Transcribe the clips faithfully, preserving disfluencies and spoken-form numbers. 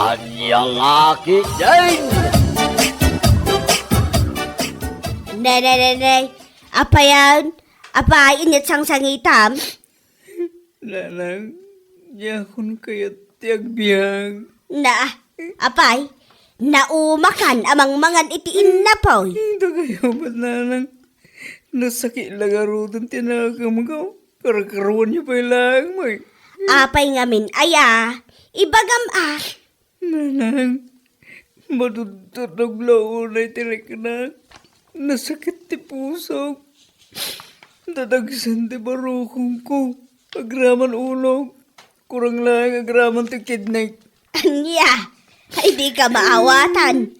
Ania nga ketdin? Ne, ne, ne, ne. Apayan? Apay, inyat sangsangitam? Nanang, diakon kayat ti agbiag. Na, apay, naumakan a mangmangan iti innapoy. Dagayo met, nanang. Nasakit la garuden ti nakemko. Karkaruanyo pay laeng, may. Apay ngamin aya? Ibagam a. Nanang, madudturog la unay ti riknak. Nasakit ti pusok. Dadagsen ti barukongko. Agraman ulog. Kurang laeng agraman ti kidney. Ania? Ay, di ka maawatan.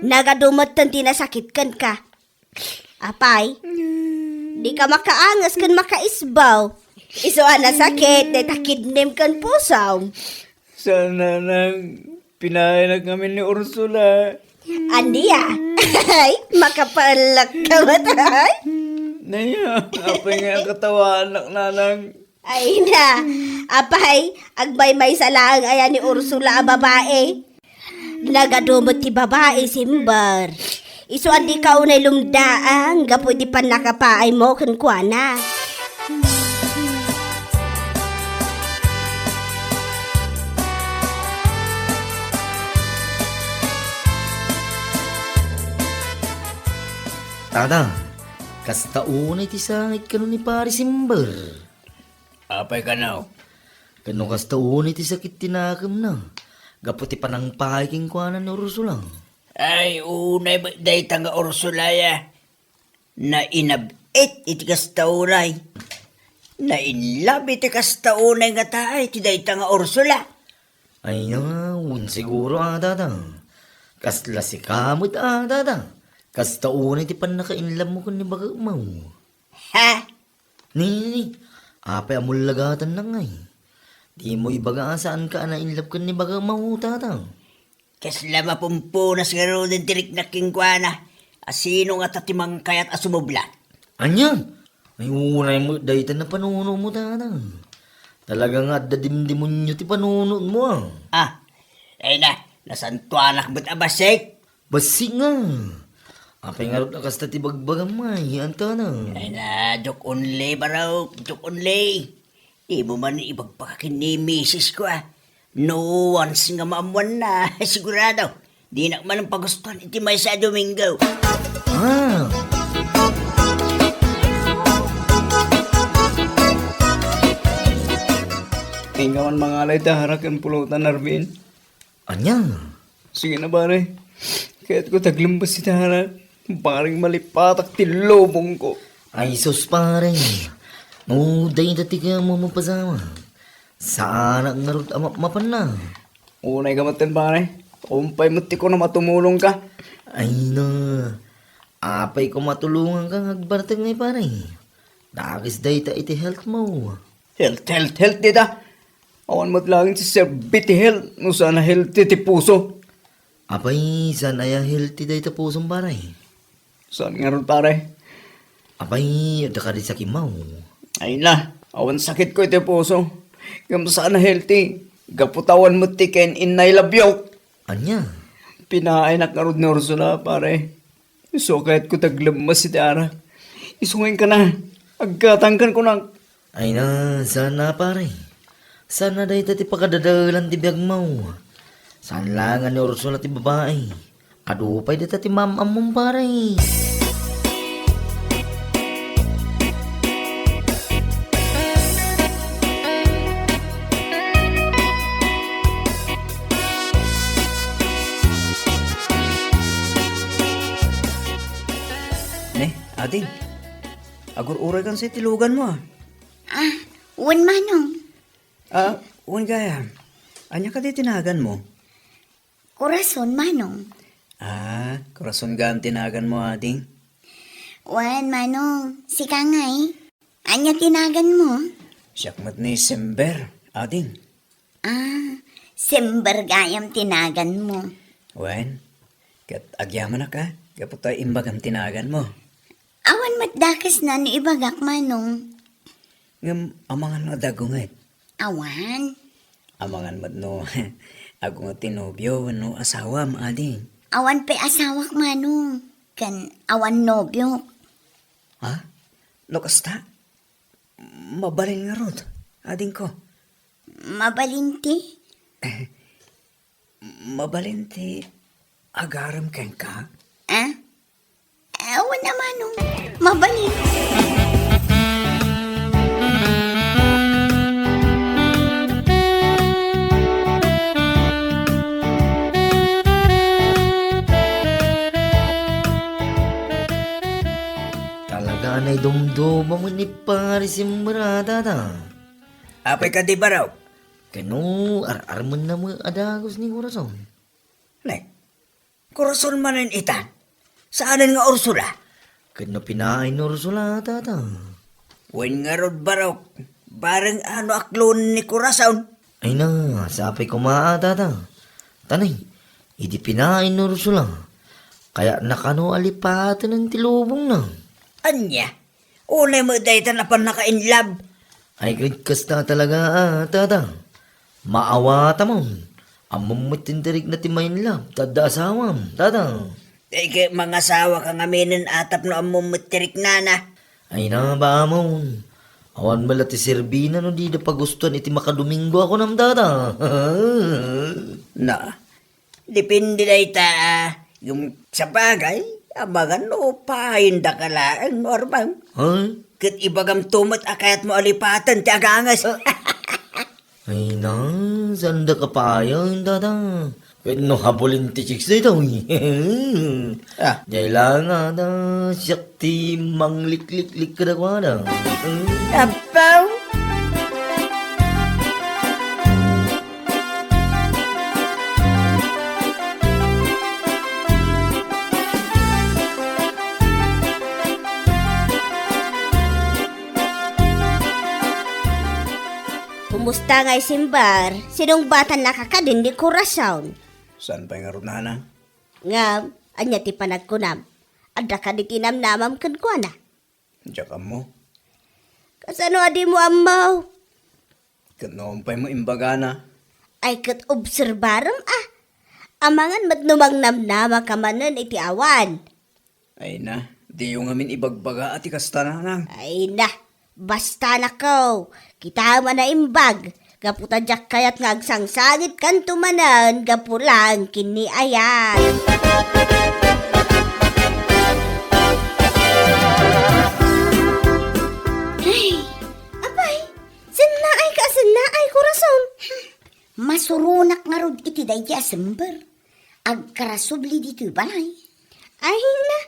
Nagadu metten ti nasakit kenka. Apay, di ka makaanges ken makaisbaw. Isu a nasakit, dayta kidnem ken pusom. Saan, nanang, pinaaynak ngamin ni Ursula. Ania? Ay, makapaellak ka met, ay? Naya, apay nga ang katawanak, nanang? Ay na, apay, agmaymaysa laeng aya ni Ursula a babae. Nagadu met ti babae, Simber. Isu a dika unay lumdaang gapu iti pannakapaaymo kenkuana. Tata, kasta unay ti sangit kano ni Pari Simber. Apay kano? Ket no kasta unay ti sakit ti nakemna, gapu ti panangpaay kenkuana ni Ursula. Ay, unay met dayta nga Ursula ya. Nainab-it iti kasta unay. Nainlove iti kasta unay nga taay ti dayta nga Ursula. Ay na, wen siguro a, tata. Kasla sika met a, tata. Kasta unay ti pannakainlove mo ken ni bagekmo. Ha? Ni, ni, ni. Apay a mullagatannak ngay? Dimo ibaga a saanka a nainlove ken ni bagekmo, tata. Kasla mapumpunas ngaruden ti riknak kenkuana. A sino ngata ti mangkayat a sumublat? Ania? Ay, unay met dayta napanunomo, tata. Talaga nga adda dimdemonyo ti panunotmo, a. Ah, ay na, nasantuanak met a bassit. Bassit nga. Apay ngarud a kasta ti bagbagam, ay, anta na. Ay na, joke only, barok, joke only. Dimo man ibagbaga ken ni misis ko, a. No once nga maammoanna, sigurado, dinak man pagustuan iti maysa a Domingo. Ah. Inka man mangalay ta, Hara, ken pulutan, Arvin. Ania? Sige na, pare. Kayatko ti aglembes iti Hara. Bareng malipatak ti lubongko. Ay, sus, pare. No, dayta ti kayatmo mapasamak. Saanak ngarud a mapmapanna. Unayka metten, pare. Umpay met ti kunam a tumulongka. Ay na. Apay koma a tulonganka nga agbartek ngay, pare. Dakes dayta iti healthmo. Health, health, health dita. Awan met laeng ti serbi ti health no saan a healthy ti puso. Apay, saan aya healthy dayta pusom, pare? Saan ngarud, pare? Apay, adda kadi sakitmo? Ay na, awan sakitko iti puso. Ngem saan a healthy. Gapu ta awan met ti ken-, innay labiok. Ania? Pinaaynak ngarud ni Ursula, pare. Isu a kayatko ti aglemmes iti Hara. Isu nga inkana, aggatangkan kunak. Ay na, saan a, pare. Saan a dayta ti pakadadaelan ti biagmo. Saan laeng a ni Ursula ti babai. Adu pay dayta ti maam-ammom, pare. Ne, ading. Agur-uraykan sa iti luganmo, a. Ah, wen, Manong. Ah, wen gayam. Ania kadi ti naganmo? Corazon, Manong. Ah, Corazon gayam ti naganmo, ading? Wen, Manong. Sika ngay? Ania ti naganmo? Siak met ni Sember, ading. Ah, Sember gayam ti naganmo. Wen, ket agyamanak a, gapu ta imbagam ti naganmo. Awan met dakesna no ibagak, Manong. Ngem amangan nga dagunget. Awan. Amangan met no, agmo ti nobio wenno asawam, ading. Awan pay asawak, Manong. Ken awan nobiok. Ha? No kasta? Mabalin ngarud, adingko. Mabalin ti? Mabalin ti agarem kenka? Ah? Awan a, Manong. Mabalin. Talaga a naidumduma met ni Pare Simber, a, Tata. Apay kadi, Barok? Ken no ar-armenna met a dagus ni Corazon. Ne, Corazon manen itan. Saanen nga Ursula? Ket no pinaay ni Ursula, Tata? Wen ngarud, Barok, bareng a no aklon ni Corazon. Ay na, sapay koma a, Tata. Tanay, idi pinaay ni Ursula, kayatna kano a lipatenen ti lubongna. Ania? Unay met dayta napan naka-in love. Ay, ket kasta talaga a, Tata. Maawatam. Ammom met ti intirikna ti ma-in love, ta adda asawam, Tata. Ay, ket mangasawaka ngaminen a tapno ammom met ti riknana. Ay na, baamon. Awan met la ti serbina no dida pagustuan iti makadomingo a kunam, Tata. Na, depende dayta, a, ngem sabagay, amangan no paayendaka laeng no armem. Ha? Ket ibagamto met a kayatmo a lipaten ti aganges. Ah. Ay na, saandaka pay a, Tata. Ket no habulen ti chicks daytoy. Ah. Diay la nga da, siak ti manglikliklik kadakuada. Apaw! Kumusta ngay, Simber? Sinungbatannaka kadin ni Corazon? Saan pay ngarud, nanang? Ngem, ania ti panagkunam? Adda kadi ti namnamam kenkuana? Diak ammo. Kasano a dimo ammo? Ket no awan pay mo imbagana. Ay, ket obserbarem a. Amangan met no mangnamnamaka manen iti awan. Ay na, diyo ngamin ibagbaga a ti kasta, nanang. Ay na, basta nakaw, kitaem a naimbag, gapu ta diak kayat nga agsangsangitkanto manen gapu laeng ken ni Ayat. Ay, apay, sennaay ka a sennaay, Corazon. Masuronak ngarud iti daydi a Simber. Agkarasubli ditoy balay. Ay na,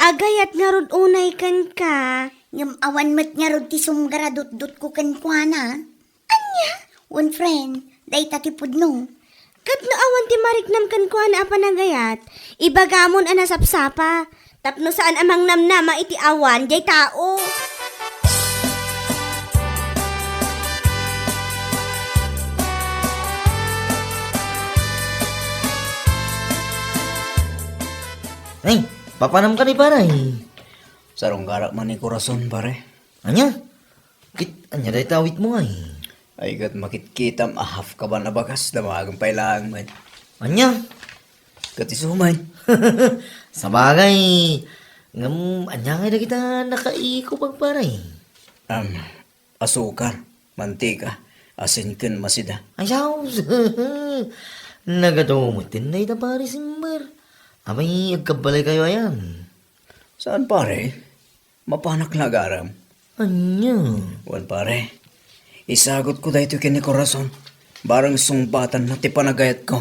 agayat ngarud unay kenka. Ngem awan met ngarud ti sumgaradutdotko kenkuana. Ania? Wen, friend, dayta ti pudno. Ket no awan ti mariknam kenkuana a panagayat, ibagamon a nasapsapa. Tapno saan a mangnamnama iti awan diay tao. Ay, papanam kadi, pare? Sarunggarak man ni Corazon, pare. Ania? Kit, ania dayta awitmo, ay? Ay, ket makitkitam a half kaban a bagas, damagem pay laeng met. Ania? Ket isu man. Sabagay, ngem ania ngay dagita nakaikupag, pare? Am, asukar, mantika, asin ken masida. Ay, saos! Nagadu met dayta, pare Simber. Apay, agkabbalaykayo ayan? Saan, pare? Mapanak la agarem. Ania? Wen, pare, isagutko daytoy ken ni Corazon. Bareng sungbatanna ti panagayatko.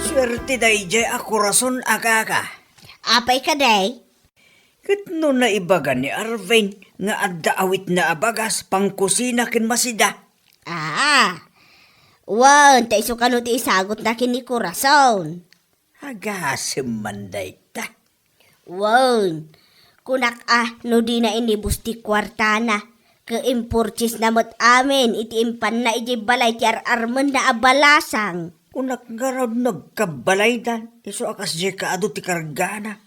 Suerte daydiay a Corazon a kaka. Apay kadi? Ket no naibaga ni Arvin nga adda awitna a bagas, pangkusina ken masida. Aa, wen, ta isu kano ti isagutna ken ni Corazon. Agasem man dayta. Wen, kunak a no dina inibus ti kuartana, ket impurchasna met amin iti impanna idiay balay ti ar-armenna a balasang. Kunak ngarud no agkabbalaydan, isu a kasdiay kaadu ti kargana,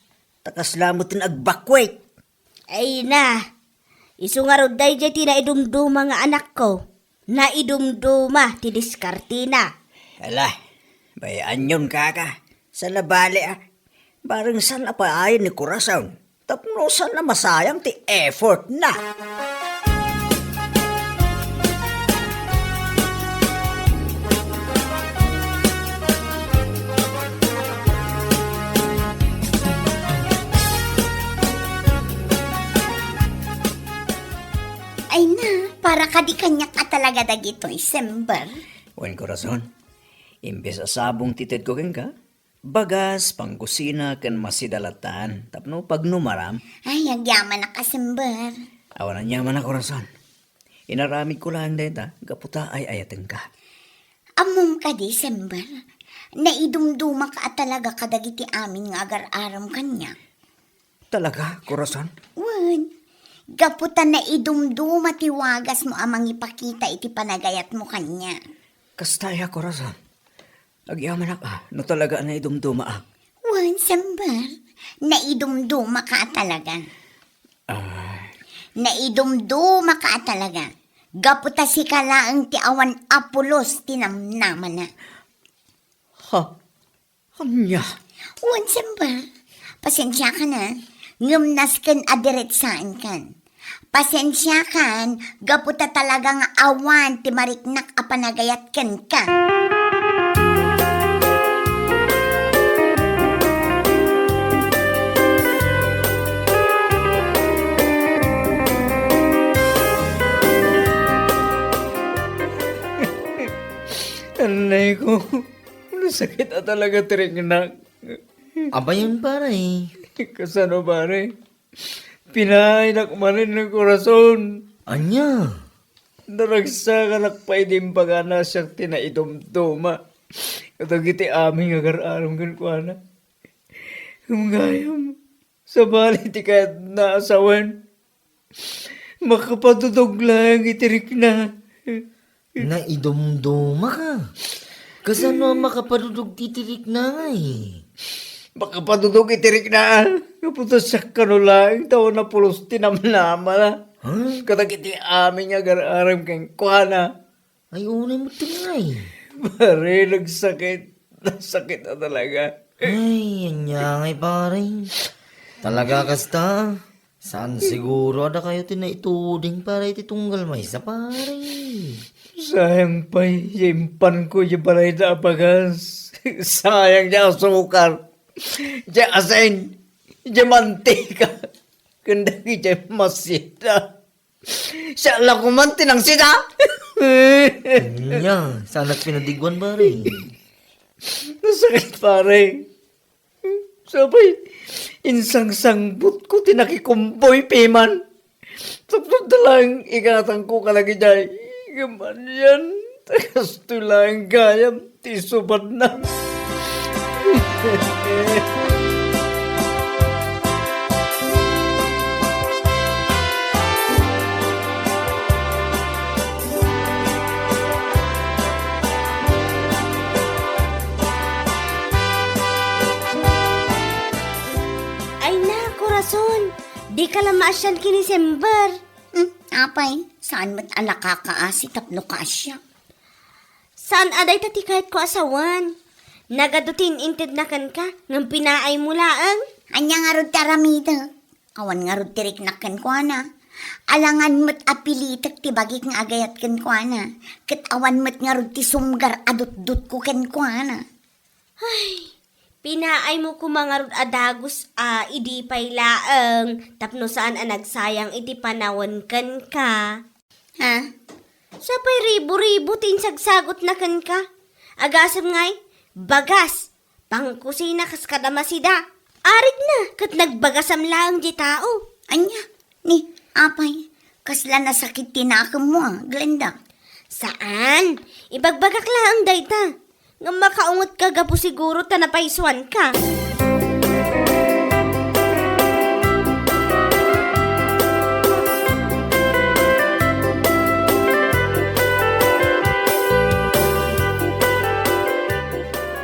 ta kasla met ti agbakwet. Ay na, isu ngarud daydiay ti naidumduma nga anakko. Naidumduma ti diskartena. Ala, bay-anyon kaka. Saan a bale a. Bareng saan a paayen ni Corazon. Tapno saan a masayang ti effort na. Ay na, para kadi kaniak a talaga dagitoy, Sember. Wen, Corazon, imbes a sabong ti tedko kenka, bagas, pangkusina, ken masida latan, tapno pagnumaram. Ay, agyamanak a Sember. Awan aniaman a, Corazon. Inaramidko laeng dayta, gapu ta ay-ayatenka. Ammom kadi, Sember, naidumdumak a talaga kadagiti amin nga agar-arem kaniak. Talaga, Corazon? Wen, gapu ta naidumduma ti wagasmo a mangipakita iti panagayatmo kaniak. Kasta aya, Corazon? Agyamanak a, no talaga a naidumdumaak. Wen, Sember, naidumdumaka a talaga. Ah. Naidumdumaka a talaga. Gapu ta sika laeng ti awan a pulos ti namnamana. Ha? Ania? Wen, Sember, pasensiakan a, ngem nasken a diretsaenkan. Pasensiakan, gapu ta talaga nga awan ti mariknak a panagayat kenka. Anay ko. Nasakit a talaga ti riknak. Abayan, pare. Kasano, pare? Pinaaynak manen nga Corazon. Ania? Naragsakanak pay idi imbagana a siak ti naidumduma kadagiti amin nga agar-arem kenkuana. Ngem gayam, sabali ti kayatna a sawen, makapadudog laeng iti rikna. Naidumdumaka. Kasano a makapadudog ti tirikna ngay? Makapadudog iti rikna. Gapu ta siak kano laeng ta awan a pulos ti namnamana. Ha? Kadagiti amin nga agar-arem kenkuana. Ay, unay met ngay. Pare, nagsakit. Nagsakit a talaga. Ay, ania ngay, pare. Talaga kasta? Saan siguro a dakayo ti naituding para iti tunggal maysa, pare? Sayang pay, ya impanko, ya balayda a bagas. Sayang ya asukar, ya asin, ya mantika, ken dagiti masida. Siak la koman ti nangsida. Ania, saanak pinadiguan, pare. Nasakit, pare. Sapay, insangsangbutko ti nakikumboy piman. Tapno ta laeng igatangko kadagijay. Ngem anian, ta kastoy laeng gayam ti isubadna. Ay na, Corazon, dika la maasian ken ni Sember. Hmm, apay, saan met a nakakaasi tapno kaasiak? Saan a dayta ti kayatko a sawen? Nagadu ti in-intedna kenka, ngem pinaaymo laeng. Ania ngarud ti aramidek? Awan ngarud ti riknak kenkuana. Alangan met a pilitek ti bagik nga agayat kenkuana, ket awan met ngarud ti sumgar a dutdutko kenkuana. Ay, pinaaymo koma ngarud a dagus a idi pay laeng tapno saan a nagsayang iti panawen kenka. Ha? Sapay ribu-ribu ti insagsagutna kenka. Agasem ngay, bagas, pangkusina kas kada masida. Arigna ket nagbagasam laeng diay tao. Ania? Ni, apay, kasla nasakit ti nakemmo a, Glenda? Saan. Ibagbagak laeng dayta. Ngem makaungetka gapu siguro ta napaysuanka.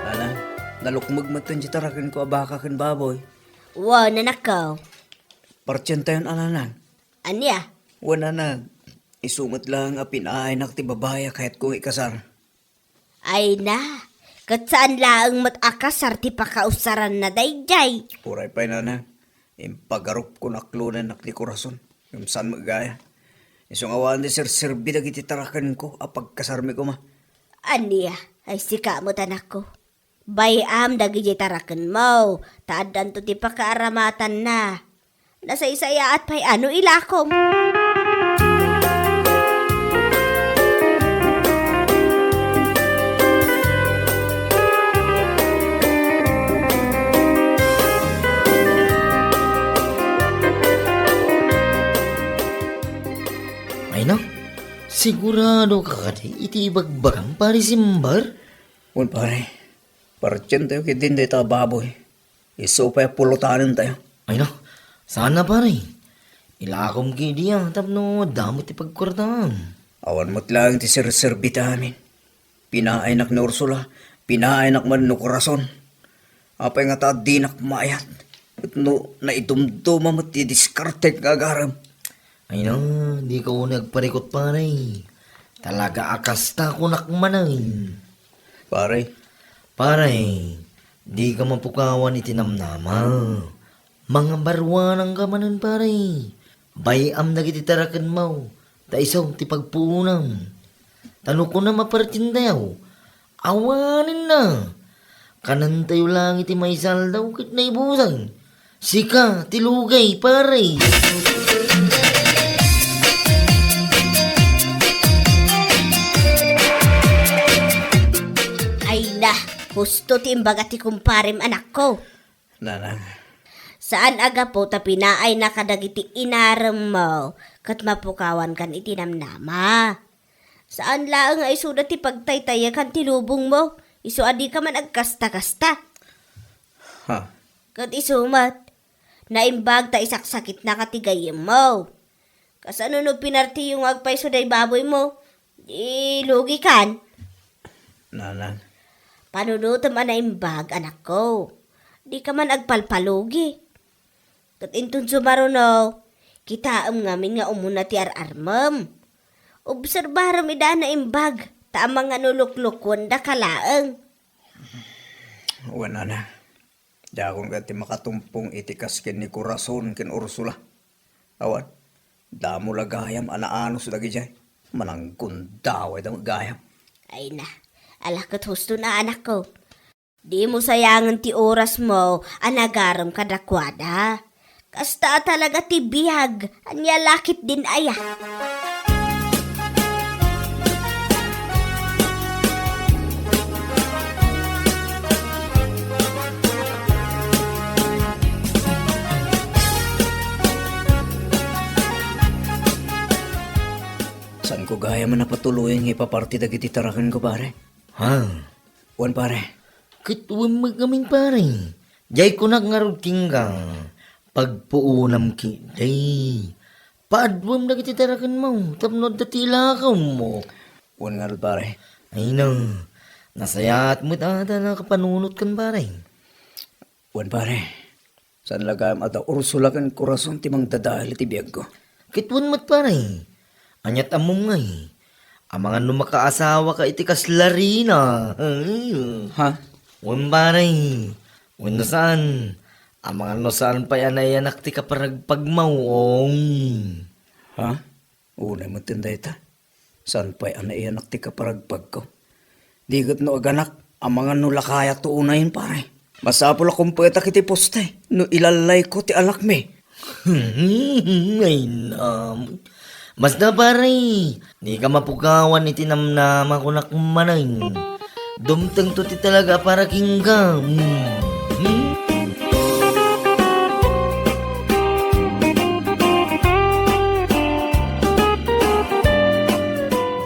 Ala, nalukmeg met ti tarakenko a baka ken baboy. Wen, anakko. Partientayon a, nanang. Ania? Wen, nanang, isu met laeng a pinaaynak ti babai a kayatko nga ikasar. Ay na, ket saan laeng met a kasar ti pakausaranna daydiay. Uray pay, nanang, impagarupko naklonanak ti korason, ngem saan met gaya. Isu nga awan ti serserbi dagiti tarakenko a pagkasarmi koma. Ania, ay sika met, anakko. Bay-am dagidiay tarakenmo, ta addanto ti pakaaramatanna. Nasaysayaat pay a no ilakom. Ay na, sigurado ka kadi iti ibagbagam, Pare Simbar? Wen, pare. Partientayo ketdin dayta a baboy. Isu pay a pulotanentayo. Ay na, saan a, pare. Ilakom ketdi a tapno adda met ti pagkuartaam. Awan met laeng ti serserbi ti amin. Pinaaynak ni Ursula, pinaaynak met ni Corazon. Apay ngata a dinak maayat? Ket no naidumduma met ti diskartek nga agarem. Ay na, dika unay agparikut, pare. Talaga a kasta, kunak manen. Pare. Pare, dika mapukawan iti namnama. Mangabaruanangka manen, pare. Bay-am dagiti tarakenmo, ta isu ti pagpuonam. Ta no kunam a partientayo, awanenna. Kanentayo laeng iti maysa aldaw ket naibusang. Sika ti lugay, pare. Ay na, husto ti imbaga ti kumparem, anakko. Nanang. Saan a gapu ta pinaayna kadagiti inaremmo ket mapukawankan iti namnama. Saan laeng nga isuda ti pagtaytayakan ti lubongmo, isu a dika man agkasta-kasta. Ha? Ket isu met, naimbag ta isaksakitnaka ti gayyemmo. Kasano no pinartiyo nga agpayso day baboymo? Di lugikan? Nanang. Panunotem a naimbag, anakko. Dika man agpalpalugi. Ket inton sumaruno, kitaem ngamin nga umuna ti ar-armem. Obserbarem ida a naimbag, ta amangan no luklukuendaka laeng. Wen, nanang. Diakon kadi makatumpong iti kas ken ni Corazon ken Ursula. Awan, damo la gayam a naanus dagidiay. Mananggundawayda met gayam. Ay na, ala ket husto na, anakko. Dimo sayangen ti orasmo a nagarem kadakuada. Kasta a talaga ti biag, ania la ketdin aya? Saanko gayam a napatuloyan nga ipaparti dagiti tarakenko, pare. Ha? Wen, pare. Ket wen met ngamin, pare. Diay kunak ngarud kenka, pagpuonam ketdi. Paaduem dagiti tarakenmo tapno adda ti ilakommo. Wen ngarud, pare. Ay na, nasayaat met a ta nakapanunotkan, pare. Wen, pare. Saan la gayam a da Ursula ken Corazon ti mangdadael iti biagko. Ket wen met, pare. Aniat ammom ngay? Amangan no makaasawaka iti kasla rina. Ha? Wen, pare. Wenno saan? Amangan no saan pay a naiyanak ti kaparagpagmo, ong. Ha? Unay met dayta. Saan pay a naiyanak ti kaparagpagko? Di ket no aganak, amangan no lakayato unayen, pare. Masapul a kumpetak iti poste no ilallayko ti alakmi. Ay, nam. Basta, pare, dika mapukawan iti namnama, kunak manen. Dumtengto ti talaga a para kenka. Hmm.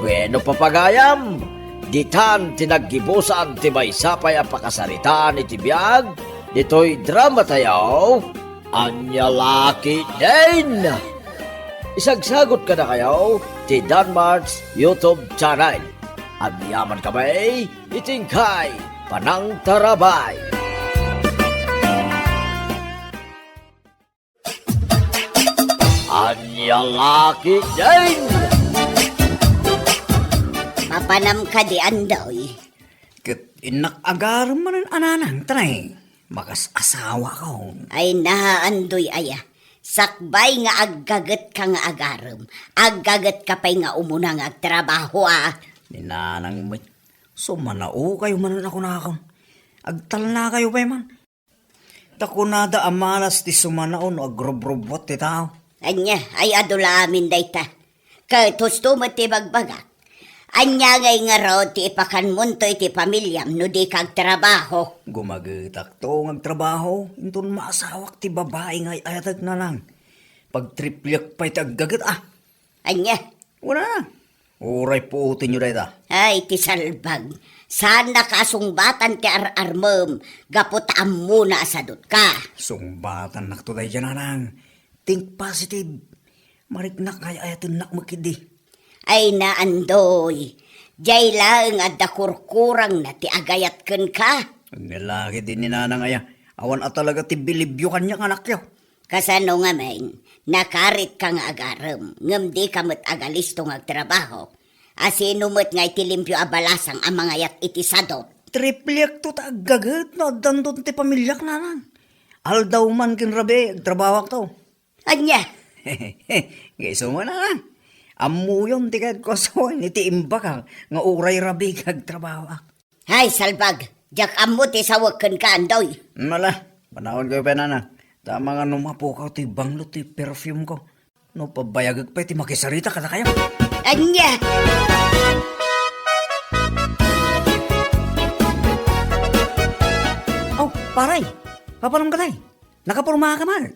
Bueno, papagayam, ditan ti naggibusan ti maysa pay a pakasaritaan iti biag ditoy dramatayo. Ania la ketdin? Isagsagot kadakayo ti Danmart's YouTube channel. Agyamankami iti inkay panangtarabay. Ania nga kidin? Mapanam kadi, Andoy? Ket innak agarem manen a nanang, tanay. Makas-asawakon. Ay na, Andoy aya. Sakbay nga aggagetka nga agarem, aggagetka pay nga umuna nga agtrabaho, a. Ni nanang met, sumanaokayo manen a kunakon. Agtalnakayo pay man. Ta kunada a malas ti sumanao no agrubrubbuat ti tao. Ania, ay adu la amin dayta. Ket husto met ti bagbagak. Ania ngay ngarud ti ipakanmonto iti pamiliam no dika agtrabaho? Gumagetakto nga agtrabaho, inton maasawak ti babai nga ay-ayatek, nanang. Pagtripliek pay ti aggaget, a. Ania? Wala. Uray puotenyo dayta. Ay, ti salbag. Saannaka a sungbatan ti ar-armem gapu ta ammona a sadutka. Sungbatannakto dayta, nanang. Think positive. Mariknak nga ay-ayatennak met ketdi. Ay na, Andoy. Diay laeng adda kurkurangna ti agayat kenka. Agna la ketdi ni nanang aya. Awan a talaga ti bilibyo kaniak, anakyo. Kasano ngamin, nakaritka nga agarem, ngem dika met agalisto nga agtrabaho? A sino met ngay ti limpio a balasang a mangayat iti sadot? Tripliekto ta aggaget no addanton ti pamiliak, nanang. Aldaw man ken rabii, agtrabahoakto. Ania? Nga isu man, nanang. Ammoyon ti kayatko a sawen iti imbagak nga uray rabii agtrabahoak. Hay, salbag! Diak ammo ti sawek kenka, Andoy. Ala, panawankayo pay, nanang. Ta amangan no mapukaw ti banglo ti perfume ko. No pabayagek pay ti makisarita kadakayo. Ania? Oh, pare! Papanam ka, tay? Nakaporma ka man?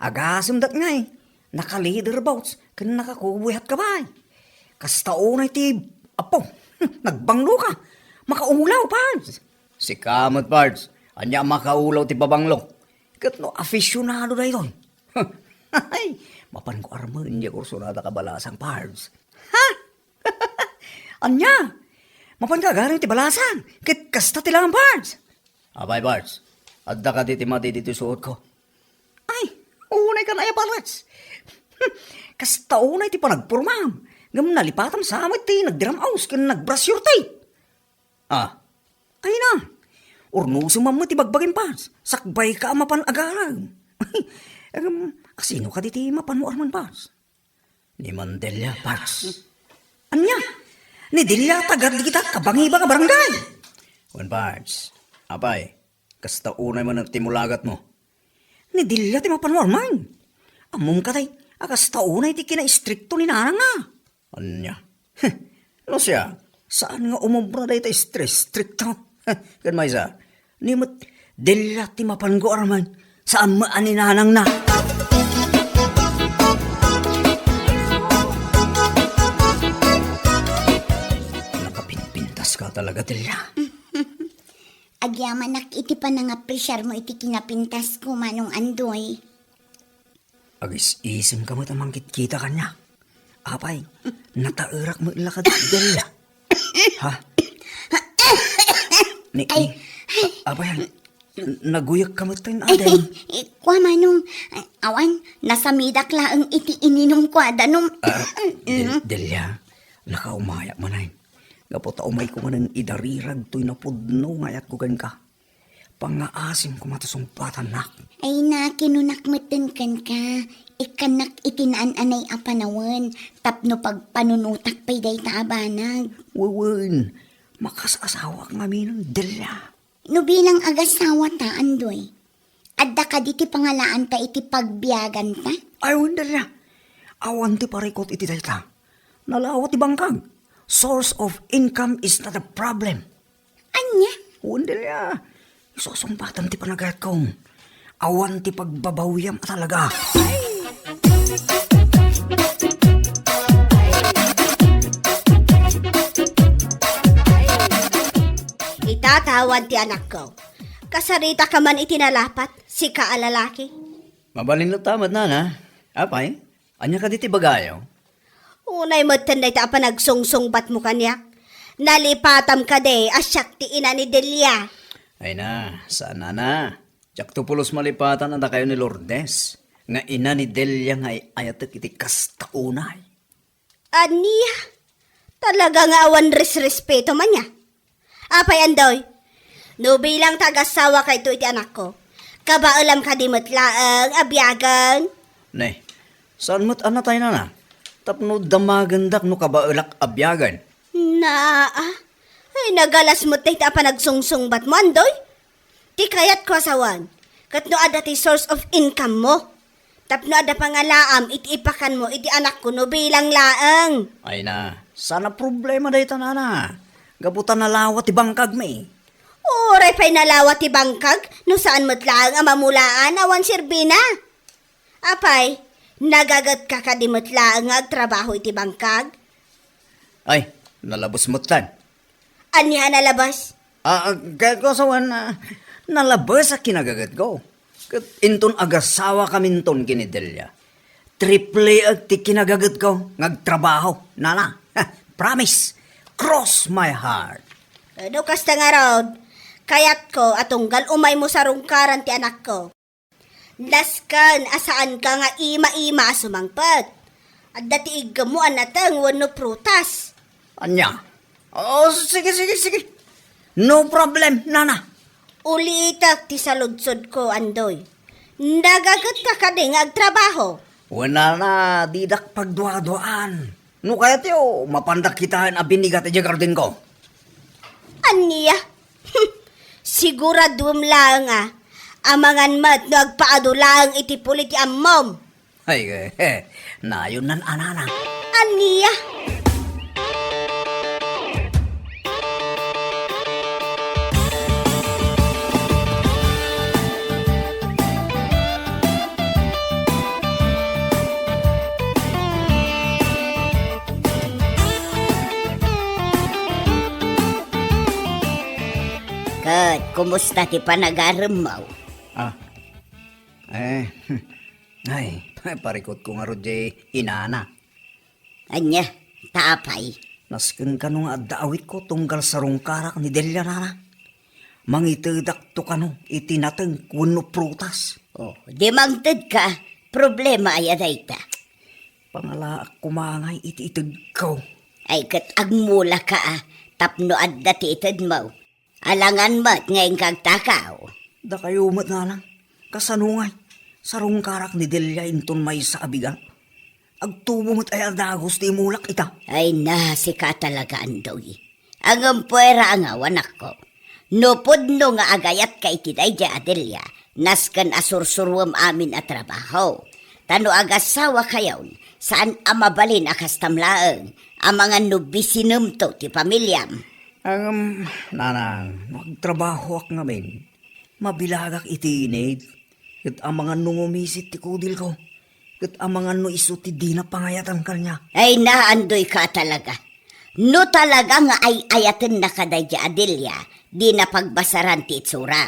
Agasemdak ngay, naka-leather boots ken naka-cowboy hat ka pay. Kasta unay ti, apo, nagbanglo ka. Makaulaw, Pards. Sika met, Pards. Ania a makaulaw ti pabanglo? Ket no aficionado daytoy. Ay, mapanko armen diay kursunada kabalasang, Pards. Ha? Ania? Mapanka agarem ti balasang ket kasta ti laeng, Pards? Apay, Pards, adda kadi ti madi ditoy suotko? Ay, unay kan aya, Pards. Kasta unay ti panagpormam, ngem nalipatam sa met ti nagdiram-os ken nagbrasyor ti. Ah. Ay na, urnosem man met ti bagbagim, Pards. Sakbayka a mapan agarem. Ngem, asino kadi ti mapanmo armen, Pards? Ni Mandelia, Pards. Ania? Ni Delia, tagad dagita kabangibang a barangay. Wen, Pards. Apay, kasta unay man ti mulagatmo? Ni Delia ti mapanwarman. Ammom katay, a kasta unay ti kinaistrikto ni nanangna. Ania? No siak, saan nga umobra dayta istrikto? Ken maysa, ni met Delia ti mapanko armen, saan met a ni nanangna. Nakapinpintaska talaga, Delia. Agyamanak iti panangapresiarmo iti kinapintasko, Manong Andoy. Agis-isemka met a mangkitkita kaniak. Apay, nataerak met la kadi, Delia. Ha? Ni, Ay. ni, apay, naguyekka met tayo, Ay, Aden. Ay, kua, Manong, awan, nasamidak laeng iti ininumko a danum. Ah, Del-, Delia, nakaumayak manen. Gapu ta umayko manen idarirag toy napudno nga ayatko kenka. Pangngaasim koma ta sungbatannak. Ay na, kinunak metten kenka, ikkannak iti naan-anay a panawen tapno pagpanunotak pay dayta a banag. Wen, makas-asawaak ngamin, Delia. No bilang agasawata, Andoy, adda kadi ti pangalaanta iti pagbiaganta? Ay, wen, Delia. Awan ti parikut iti dayta. Nalawa ti bangkag. Source of income is not a problem. Ania? Wen, Delia. Isu a sungbatam ti panagayatko. Awan ti pagbabawiam a talaga. Itatawa ti anakko. Kasaritaka man iti nalapat, sika a lalaki. Mabalin latta met, nana. Apay, ania kadi ti ibagayo? Unay metten dayta a panagsungsungbatmo kaniak. Nalipatam kadi a siak ti ina ni Delia. Ay na, saan, nana. Diakto pulos malipatan a dakayo ni Lourdes. Nga ina ni Delia nga ay-ayatek iti kasta unay. Ania? Talaga nga awan resrespeto man ya. Apay, Andoy? No bilang ta agassawa kayto iti anakko, kabaelam kadi met laeng a biagen? Ne, saan met a natay, nana? Tapno damagendak no kabaelak a biagen. Naa, ay, nagalas met dayta a panagsungsungbatmo, Andoy. Ti kayatko a sawen, ket no adda ti source of income mo. Tapno adda pangalaam iti ipakanmo iti anakko no bilang laeng. Ay na, saan a problema dayta, nana. Gapu ta nalawa ti bangkagmi. Uray pay nalawa ti bangkag, no saan met laeng a mamulaan awan serbina. Apay, nagagetka kadi met laeng nga agtrabaho iti bangkag? Ay, nalabes metten. Ania a nalabes? Ah, ah, kayatko a sawen, ah, nalabes a kinagagetko. Ket inton agassawakaminton ken ni Delia, triple ti kinagagetko nga agtrabaho, nana. Promise. Cross my heart. Eh, no kasta ngarud, kayatko a tunggal umaymo sarungkaran ti anakko. Nasken a saanka nga ima-ima a sumangpet. Adda ti iggem mo a nateng wenno prutas. Ania? Oh, sige, sige, sige. No problem, nana. Ulitek ti saludsodko, Andoy. Nagagetka kadi nga agtrabaho? Wen, nana, didak pagduaduaan. No kayatyo, mapandak kitaen a binigat idiay gardenko. Ania? Siguraduem laeng a, amangan met no agpaadu laeng iti puli ti ammom. Ay, eh, eh, nayon nan anana. Ania? Ket kumusta ti panagaremmo? Ah. Eh, ay, parikutko ngarud diay inana. Ania, ta apay? Nasken kano nga adda awitko tunggal sarungkarak ni Delia, nana. Mangitedakto kano iti nateng wenno prutas. Oh, di mangtedka, problema aya dayta? Pangalaak koma ngay iti itedko. Ay, ket agmulaka a, tapno adda ti itedmo. Alangan met nga inka agtakaw. Dakayo met, nana. Kasano ngay? Sarungkarak ni Delia inton maysa a bigat. Agtubo met aya a dagus ti imulak ita? Ay na, sika talaga, Andoy. Ngem puera a ngaw, anakko. No pudno nga agayatka iti daydiay a Delia, nasken a sursuruem amin a trabaho. Ta no agassawakayon, saan a mabalin a kastam laeng, amangan no bisinemto ti pamiliam. Ngem, nanang, no agtrabahoak ngamin, mabilagak iti init, ket amangan no ngumisit ti kudilko, ket amangan no isu ti dina pangayatan kaniak. Ay, naandoyka talaga. No talaga nga ay-ayatenna kadaydi a Delia, dina pagbasaran ti itsura.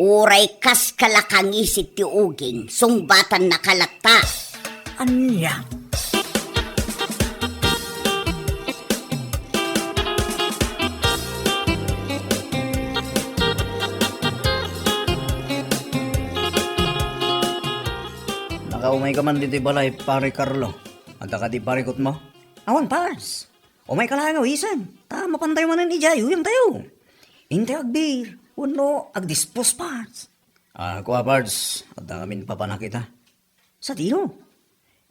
Uray kas kalakangisit ti uging, sungbatannaka latta. Ania? Nakaumayka man ditoy balay, Pare Carlo. Adda kadi parikutmo? Awan, Pars. Umayka laeng awisen, ta mapantayo manen idiay uyangtayo. Intayo agbir, wenno agdispos, Pars. Ah, kua, Pars, adda ngamin papanak ita. Sadino?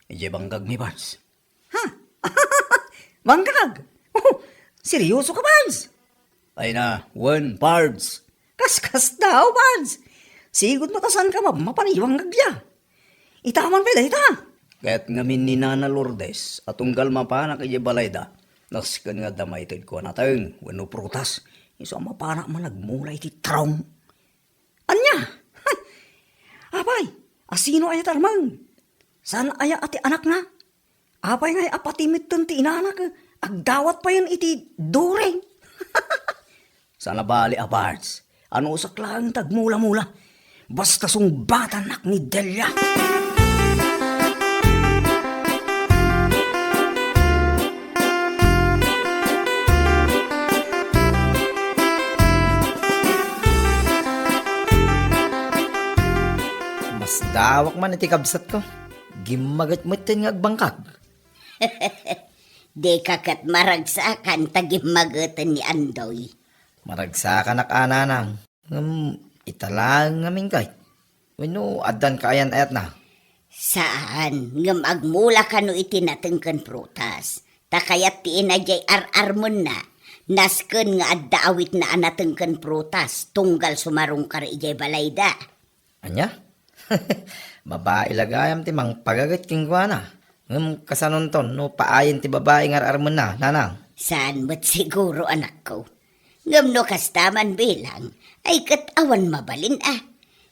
Idiay bangkagmi, Pars. Ha? Bangkag? Oh, seryosoka, Pars? Ay na, wen, Pars. Kaskasdaaw, Pars. Sigud met a saanka mapmapan iti bangkagda. Ita man pay dayta. Kayat ngamin ni Nana Lourdes a tunggal mapanak idiay balayda, nasken nga adda maitedko a nateng wenno prutas, isu a mapanak man agmula iti tarong. Ania? Apay, asino aya ti armen? Saan aya a ti anakna? Apay ngay a pati metten ti inanak, agdawat payen iti during? Saan a bali a, Pards. Anusak laeng ti agmula-mula. Basta sungbatannak ni Delia. Masda Awak man iti kabsatko. Gimmaget metten nga agbangkag. Dika ket maragsakan ta gimmageten ni Andoy. Maragsakanak a, nanang. Ngem ita laeng ngamin kay. Wenno addan kaayan-ayatna? Saan, ngem agmula kano iti nateng ken prutas. Ta kayat ti ina diay ar-armenna. Nasken nga adda awitna a nateng ken prutas, tunggal sumarungkar idiay balayda. Ania? Babai la gayam ti mangpagaget kenkuana. Ngem kasanonton no paayen ti babai nga ar-armenna, nanang? Saan met siguro, anakko. Ngem no kasta man bilang, ay ket awan mabalin a.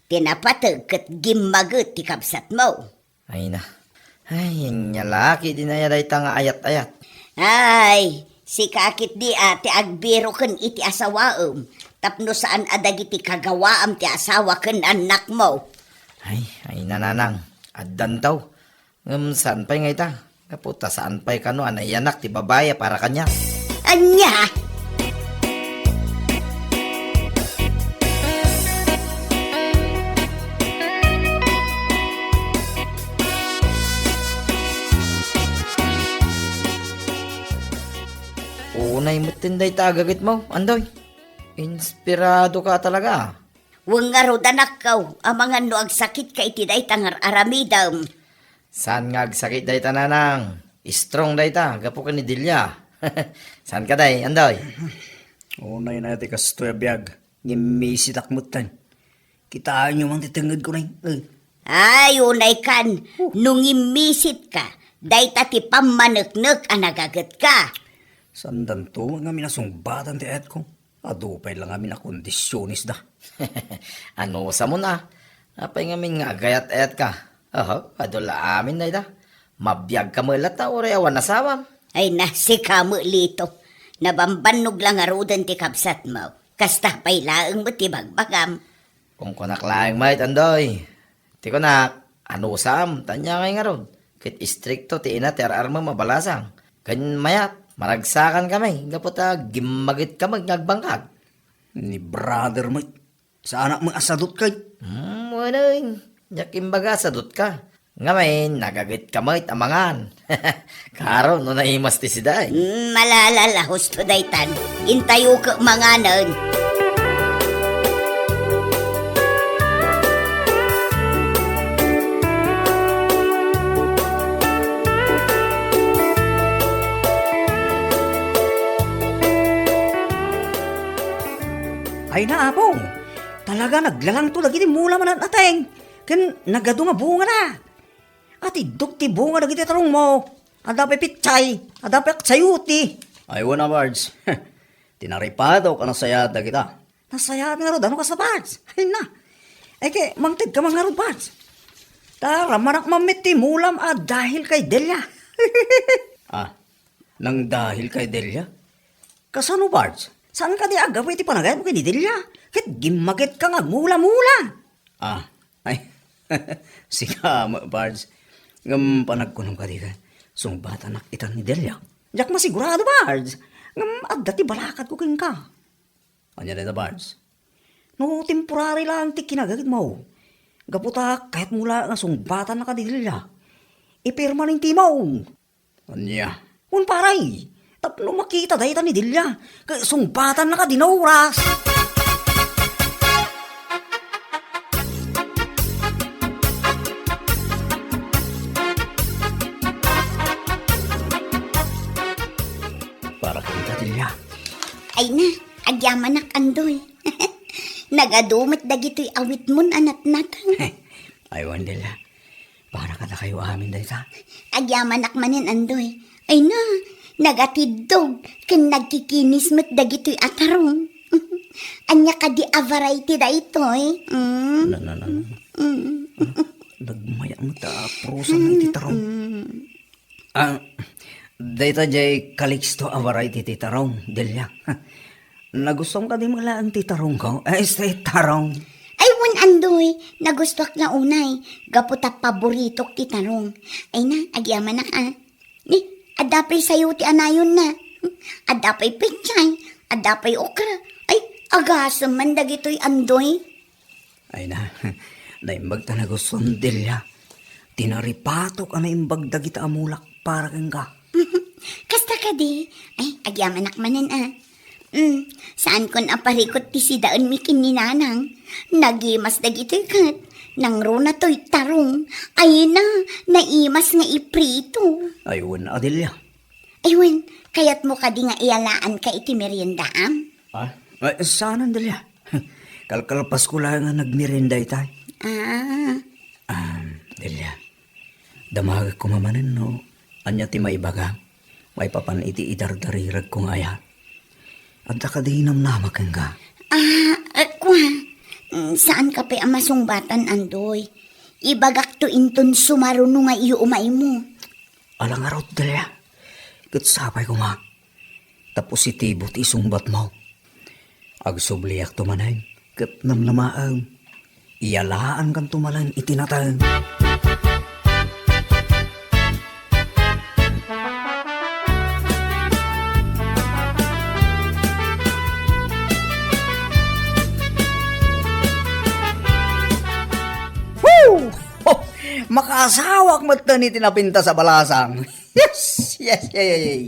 Ti napateg ket gimmaget ti kabsatmo. Ay na. Ay, ania la ketdi aya dayta nga ayat-ayat? Ay, sika ketdi a ti agbiroken iti asawaem, tapno saan a dagiti kagawaam ti asawa ken annakmo. Ay, ay, nanang, addanto. Ngem saan pay nga ita? Gapu ta saan pay kano a naiyanak ti babai a para kaniak. Ania? Unay metten dayta a gagetmo, Andoy. Inspirado ka talaga. Wen ngarud, anakko, amangan no agsakitka iti dayta nga ar-aramidem. Saan nga agsakit dayta, nanang? Strong dayta, gapu ken ni Delia. Saan kadi, Andoy? Unay na ti kastoy a biag, ngimmisitak metten. Kitaenyo man ti tengngedko, nay. Eh. Ay, unay kan, no ngimmisitka, dayta ti pammaneknek a nagagetka. Saandanto ngamin a sungbatan ti ayatko. Adu pay la ngamin a kondisiones da. Anusam a? Apay ngamin nga agayat-ayatka? Oho, adu la amin dayta. Mabiagka met latta uray awan asawam. Ay na, sika met, Lito. Nabambannog la ngaruden ti kabsatmo. Kasta pay laeng met ti bagbagam. Kunkunak laeng met, Andoy. Ti kunak, anusam, ta ania ngay ngarud? Ket istrikto ti ina ti ar-armem a balasang. Ken mayat, maragsakan kami, gapu ta gimmagetka met nga agbangkag. Ni brother met, saanak met a sadut kay? Hmm, wen, diak imbaga a sadutka. Ngamin, nagagetka met a mangan. Karo no naimas ti sida, eh. Mm, malala la husto daytan. Intayo ket manganen. Ay na, Apo. Talaga naglalangto dagiti mula manat-ateng. Ken nagadu nga bungada. Atiddok ti bunga dagiti tarongmo. Adda pay pitsay, adda pay aksayuti. Ay, wen a, Bards. Ti naripatok a nasayaat dagita. Nasayaat ngarud, ano kasta, Bards? Ay na. Ay, ket, mangtedka man ngarud, Bards. Ta, ramanak man met ti mulam a dahil kay Delia. Ah, nang dahil kay Delia? Kasano, Bards? Saan kadi a gapu iti panagayatmo ken ni Delia? Ket gimmagetka nga agmula-mula. Ah, ay, sika met, Bards. Ngem panagkunom kadi ket, sungbatannak ita ni Delia. Diak masigurado, Bards. Ngem adda ti balakadko kenka. Ania dayta, Bards? No temporary laeng ti kinagagetmo, gapu ta kayatmo laeng a sungbatannaka ni Delia, ipermanentemo. Ania? Wen, pare, tapno makita dayta ni Delia, ket sungbatannaka dina oras. Para kenka, Delia. Ay na, agyamanak, Andoy. Nagadu met dagitoy awitmon a natnatang. Ay, wen, Delia. Para kadakayo amin dayta. Agyamanak manen, Andoy. Ay na, nagatiddog ken nagkikinis met dagitoy a tarong. Ania kadi a variety daytoy? Mm. Na, na, na, na. Mm. Nagmayak met a prusa na iti tarong. Mm. Ah, dayta diay Calixto a variety ti tarong, Delia. Nagustuam kadi met laeng ti tarongko. Eh, ti tarong. Ay, wen, Andoy, nagustuak nga unay, gapu ta paboritok ti tarong. Ay na, agyamanak, ah. Ni, adda pay sayo ti anayonna. Adda pay pechay, adda pay okra. Ay, agasem man dagitoy, Andoy. Ay na, Naimbag ta nagustuam, Delia. Ti naripatok a naimbag dagita a mulak para kenka. Kasta kadi? Ay, agyamanak manen, a. Mm, saankon a parikut ti sidaenmi ken ni Nanang. Nagimas dagitoy ket nangruna toy tarong. Ay na, naimas nga iprito. Ay, wen, Delia. Ay, wen, kayatmo kadi nga iyalaanka iti meriendaam? Ah? Ay, saan, Delia? Kalkalpasko laeng a nagmerienda itay. Ah. Ah, Delia, damagek koma manen no ania ti maibagam maipapan iti idardariragko nga ayat. Adda kadi namnama kenka? Ah, eh, kua, mm, saanka pay a masungbatan, Andoy. Ibagakto inton sumaruno nga iumaymo. Ala ngarud, Delia. Ket sapay koma ta positibo ti isungbatmo. Agsubliakto manen ket namnamaem. Iyalaankanto manen iti nateng. Woo! Ho! Makaasawak metten iti napintas a balasang. Yes, yes, yes, yes.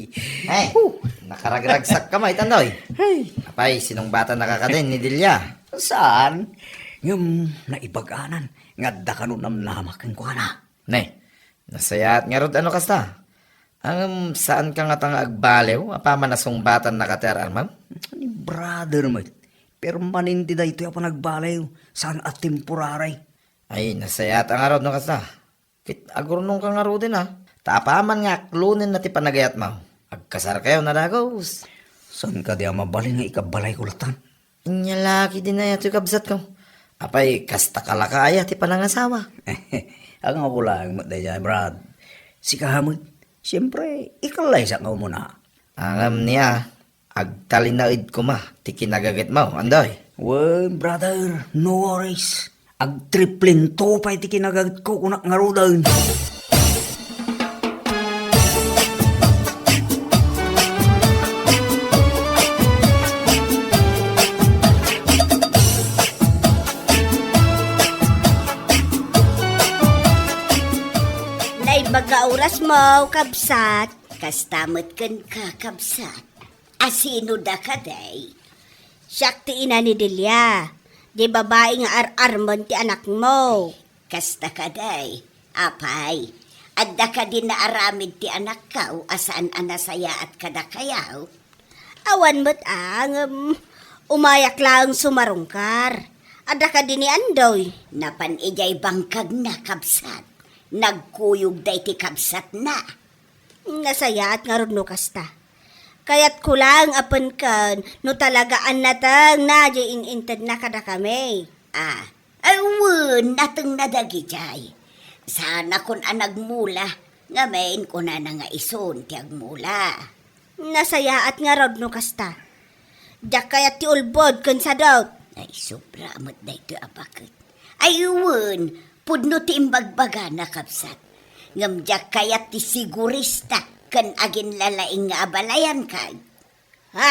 Hey, Huh. Nakaragragsakka met, Andoy. Hey. Apay, sinungbatannaka kadin ni Delia? Saan? Ngem naibaganan nga adda kano namnama kenkuana. Ne, nasayaat ngarud a no kasta. Ngem saanka ngata nga agbaliw apaman a sungbatan dagiti ar-armem? Ni brother met. Permanente daytoy a panagbaliw, saan a temporary. Ay, nasayaat ngarud no kasta. Ket agurnongka ngaruden a. Ta apaman nga aklonenna ti panagayatmo, agkasarkayo a dagus. Saan kadi a mabalin nga ikabbalayko latta? Ania la ketdin aya toy, kabsatko? Apay, kasta ka la ka aya ti panangasawa? Anggapo laeng met daydiay, Brad. Sika met, siempre, ikallaysak nga umuna. Ngem nia, agtalinaedko met ti kinagagetmo, Andoy. Wen, brother, no worries. Agtriplento pay ti kinagatko, kunak ngaruden. Naimbag nga orasmo, kabsat. Kasta met kenka, kabsat. A sino da kadi? Siak ti ina ni Delia, di babai nga ar-armen ti anakmo. Kasta kadi? Apay, adda kadi naaramid ti anakko a saan a nasayaat kadakayo? Awan met a, ngem umayak laeng sumarungkar. Adda kadi ni Andoy? Napan idiay bangkagna, kabsat. Nagkuyog daydi kabsatna. Nasayaat ngarud no kasta. Kayatko laeng a penken no talaga a natengna diay in-intedna kadakami. Ah, ay wen, natengna dagidiay. Saanakon a nagmula, ngamin kunana nga isun ti agmula. Nasayaat ngarud no kasta. Diak kayat ti ulbod ken sadut. Ay, sobra met daytoy a baket. Ay, wen, pudno ti imbagbagana, kabsat. Ngem diak kayat ti sigurista ken aginlalaing nga abalayan, kay. Ha?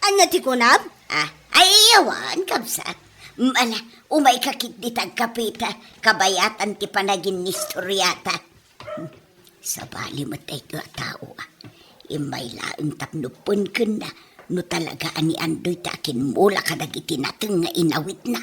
Ania ti kunam? Ah, ay, awan, kabsat. Ala, umayka ketdi ta agkapita, kabayatan ti panaginnistoriata. Sabali met daytoy a tao, a. Immay laeng tapno penkenna no talaga a ni Andoy ti akimmula kadagiti nateng nga inawitna.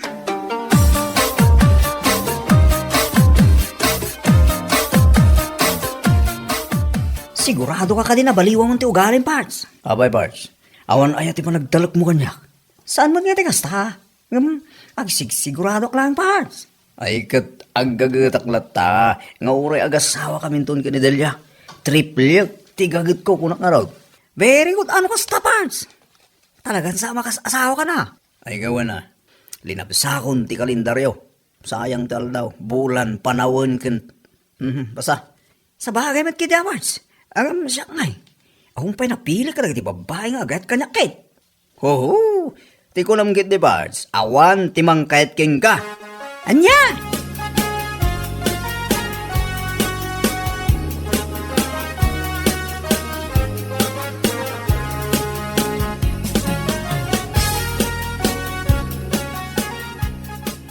Sigurado ka kadi a baliwam ti ugalim, Pards? Apay, Pards. Awan aya ti panagtalekmo kaniak? Saan met nga ti kasta? Ngem, agsigsiguradoak laeng, Pards. Ay, ket aggagetak latta nga uray agasawakaminton ken ni Delia, triplek ti gagetko, kunak ngarud. Very good. Ano kasta, Pards? Talagan sa makas-asawaka na? Ay, gawana. Linabsakon ti kalendaryo. Sayang ti aldaw, bulan, panawen, ken, mhm, basta. Sabagay met ketdi, Pards. Ngem siak ngay, awan pay napili kadagiti babbai nga agayat kaniak ket. Hoho! Ti kunam ketdi, Pards, awan ti mangkayat kenka. Ania?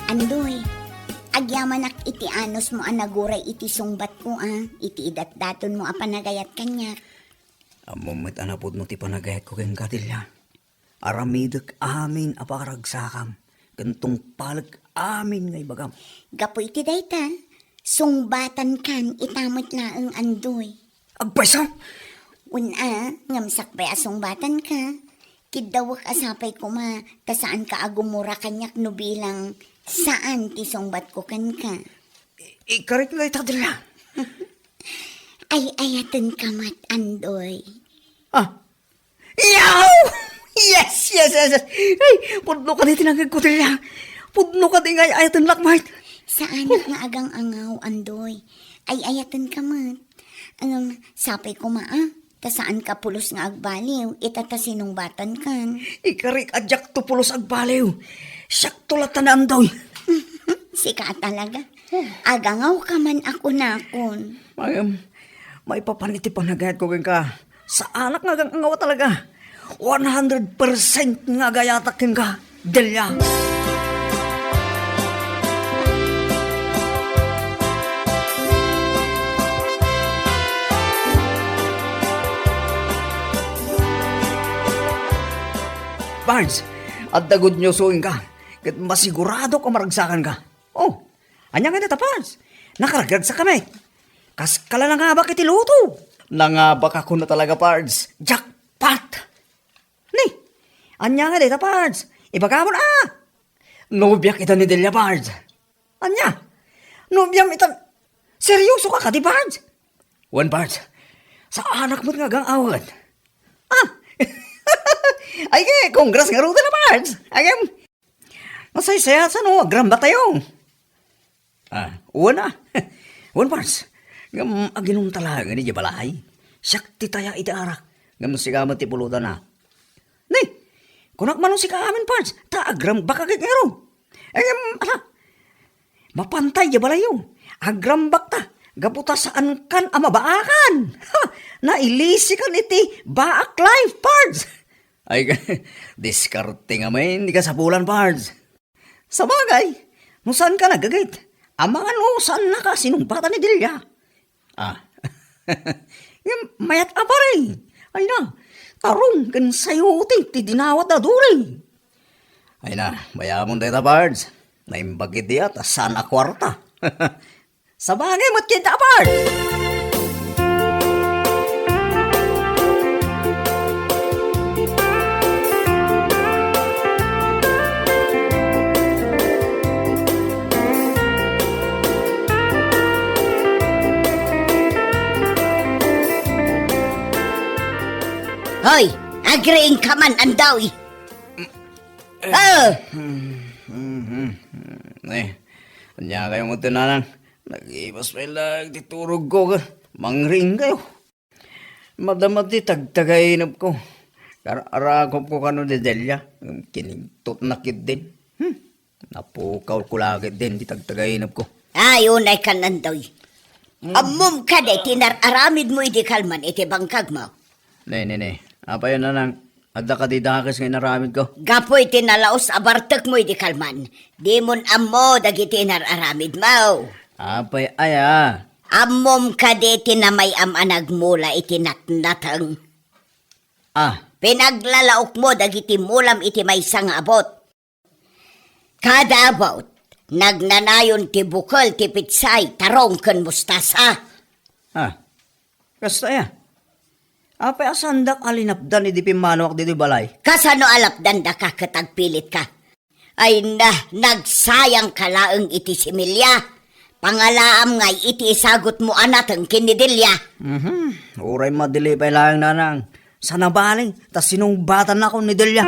Andoy, agya- Ti anusmo a naguray iti sungbatko a, iti idatdatonmo a panagayat kaniak. Ammom met a napudno ti panagayatko kenka, Delia. Aramidek amin a pakaragsakam, ken tungpalek amin nga ibagam. Gapu iti dayta, sungbatankan ita met laeng, Andoy. Agpayso! Wen a, ngem sakbay a sungbatanka, kiddawek a sapay koma ta saanka a gumura kaniak no bilang saan ti sungbatko kenka. I-, ikarik dayta, Delia. Ay-ayatenka met, Andoy. Ah, Yaw! Yes, yes, yes, yes. Ay, pudno kadi ti nangngegko, Delia. Pudno kadi nga ay-ayatennak met. Saanak nga agang-angaw, Andoy. Ay-ayatenka met. Ngem, sapay koma a, ta saanka pulos nga agbaliw, ita ta sinungbatankan. Ikarik a diakto pulos agbaliw. Siakto latta ni Andoy. Sika a talaga. Agangawka man a kunakon. Ngem, maipapan iti panagayatko kenka. Saanak nga agang-angaw talaga. One hundred percent nga agayatak kenka, Delia. Pards, adda good news kenka. Ket masiguradok a maragsakanka. Oh, ania nga dayta, Pards? Nakaragragsakami. Kaskala nangabak iti loto. Nangabak a kuno talaga, Pards. Jackpot! Ni, ania nga dayta, Pards? Ibagamon a! Nobiak ita ni Delia, Pards. Ania? Nobiam ita? Seryoso ka kadi, Pards? Wen, Pards. Saanak met nga agang-awan. Ah! Ay, ke, congrats ngaruden a, Pards. Ay, em, Masaysayaat no agrambaktayo. Ah, wen a. Wen, Pards. Ngem aginumta laeng idiay balay. Siak ti taya iti arak. Ngem sika met ti pulutanna. Ni, kunak man no sika amin, Pards. Ta agrambakak ket ngarud. Ngem, ala, mapantay idiay balayyo. Agrambakta. Gapu ta saankan a mabaakan. Ha! Nailisikan iti baak life, Pards. Ay, diskarte ngamin ti kasapulan, Pards. Sabagay, no saanka nagagayat, amangan no saannaka a sinumbatan ni Delia. Ah. Ngem mayat a pare. Ay na, tarong ken sayote ti dinawat a duri. Ay na, bayamon dayta, Pards. Naimbag iti a ta saan a kuarta. Sabagay met ket, Apart! Hoy, agriingka man, Andoy! Ah! Eh, ania kayo mo tinanang? Nagibas pay laeng ti turogko, mangriing kayo. Madama ti tagtagainepko. Ar-arakopko kano ni Delia, kinigtotna ketdin. Hmm. Napukawko la ketdin ti tagtagainepko. Ay, unaykan, Andoy. Hmm. Ammom kadi ti nar-aramidmo idi kalman iti bangkagmo? Ne, ne, ne. Apay, nanang, adda kadi dakes nga inaramidko? Gapu iti nalaus a bartekmo idi kalman, dimon ammo dagiti nar-aramidmo. Apay aya? Ammom kadi ti namayam a nagmula iti natnateng? Ah. Pinaglalaokmo dagiti mulam iti maysa nga abut. Kada abut, nagnanayon ti bukel, ti pitsay, tarong ken mustasa. Ah, kasta aya? Apay a saandak a linapdan idi pimmanuak ditoy balay? Kasano a lapdandaka ket agpilitka? Ay na, nagsayangka laeng iti similya. Pangalaam ngay iti isagutmo a nateng ken ni Delia. Mhm. Uray madili pay laeng, nanang. Saan a bale, ta sinungbatannakon ni Delia.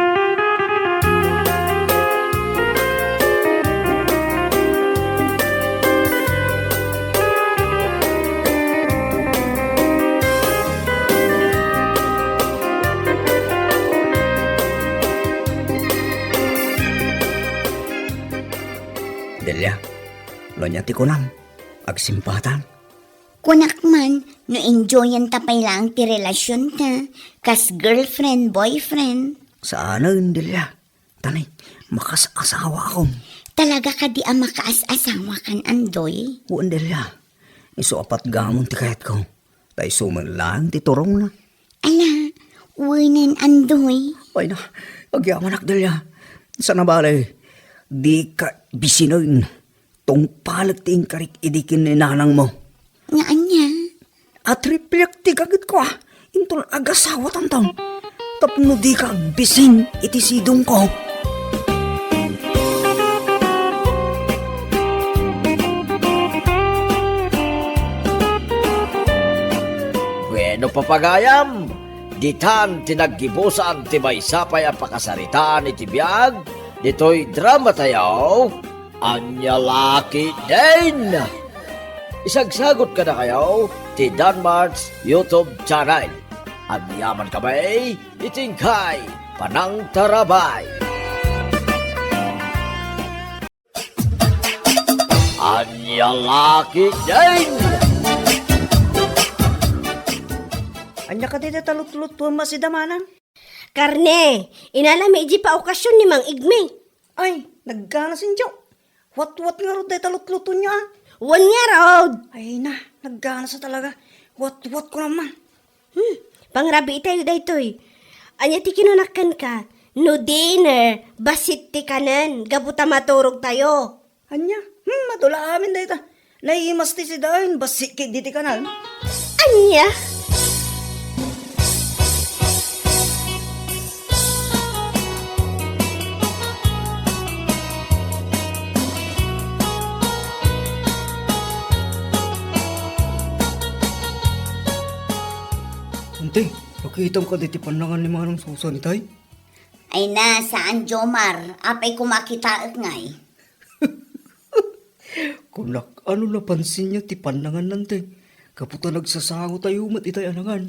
Delia, no ania ti kunam? Agsimbatan? Kunak man, no enjoyanta pay laeng ti relasionta, kas girlfriend, boyfriend. Saanen, Delia. Tani, makas-asawaakon. Talaga kadi a makaas-asawakan, Andoy? Wen, Delia. Isu a patgamon ti kayatko. Ta isu met laeng ti turongna. Ala, wenen, Andoy. Ay na, agyamanak, Delia. Sana bale, dika bisinen. Tungpalek ti inkarik idi ken ni nanangmo. Nga ania? Atripliak ti gagitko, a. Inton agasawatanto. Tapno dika agbisin iti sidongko. Bueno, papagayam, ditan ti naggibusan ti maysa pay a pakasaritaan iti biag ditoy drama tayo. Ania la ketdin? Isagsagot kadakayo ti Danmart's YouTube channel. Agyaman kami iti inkay panangtarabay. Ania la ketdin? Ania kadi ti talutlutuenmo a sida, manang? Karne, inanami idiay paokasion ni Mang Igmi. Ay, nagganas indio. Watwat ngarud dayta lutlutonyo, a. Wen ngarud. Ay na, nagganas a talaga. Watwat ko naman. Hmm, pangrabii tayo daytoy. Ania ti kinunak kenka? No dinner, bassit ti kanen, gapu ta maturog tayo. Ania? Hmm, adu la amin dayta. Naimas ti sidaen, bassit ketdi ti kanen. Ania? Ante, pakitam kadi ti pannangan ni Manang Susan itay? Ay na, saan, Jomar. Apay koma a kitaek ngay? Kunak, ano napansinyo ti pannanganna, ante? Gapu ta nagsasangotayo met itay a nangan.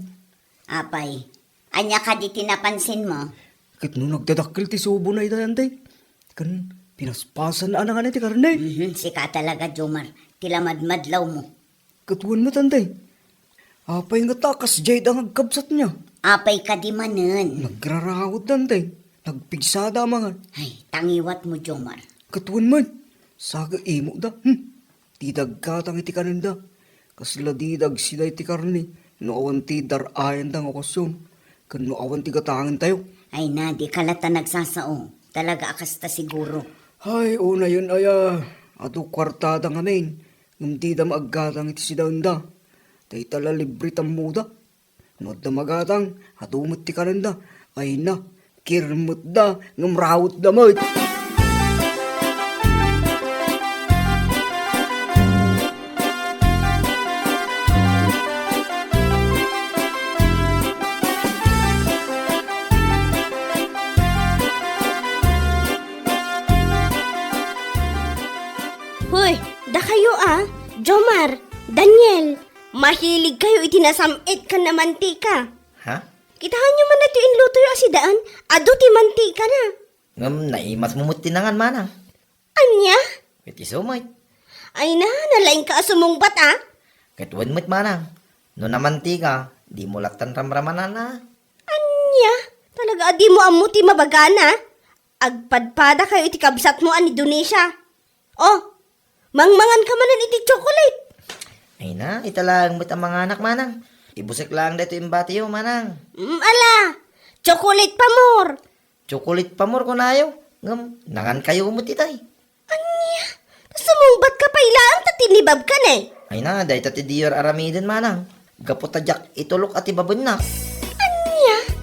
Apay, ania kadi ti napansinmo? Ket no nagdadakkel ti subona itay, ante, ken pinaspasanna a nangan iti karne. Mhm, sika talaga, Jomar, ti lamadmadlawmo. Ket wen met, ante. Apay ngata a kasdiay da nga agkabsatna? Apay kadi manen? Nagrarawetda, ante. Nagpigsada a mangan. Ay, tangiwatmo, Jomar. Ket wen met, saga imo da. Hmm. Dida aggatang iti kanenda. Kasla dida agsida iti karne no awan ti dar-ayanda nga okasion, ken no awan ti gatangentayo. Ay na, dika latta nagsasao. Talaga a kasta siguro. Ay, unayen aya, adu kuartada ngamin, ngem dida maaggatang iti sidaenda. Dayta la libre tammoda. No adda magatang, adu met ti kanenda. Ay na, kirmetda, ngem rawetda met. Hoy, dakayo a, Jomar, Daniel, mahilig kayo iti nasam-it ken namantika. Ha? Kitaenyo man daytoy inlutoyo a sidaen, adu ti mantikana. Ngem naimasmo met ti nangan, manang. Ania? Ket isu met. Ay na, nalaingka a sumungbat a. Ket wen met, manang. No namantika, dimo lattan ramramanana. Ania? Talaga a dimo ammo ti mabagana? Agpadpadakayo iti kabsatmo a ni Donesia. Oh, mangmanganka manen iti chocolate. Ay na, ita laeng met a manganak, manang. Ibusek laeng daytoy imbatiyo, manang. Mm, ala, chocolate pa more. Chocolate pa more kunayo, ngem nangankayo met itay. Ania? Sumungbatka pay laeng ta tinibabka ne. Ay na, dayta ti diyo aramiden, manang. Gapu ta diak itulok a tibabennak. Ania?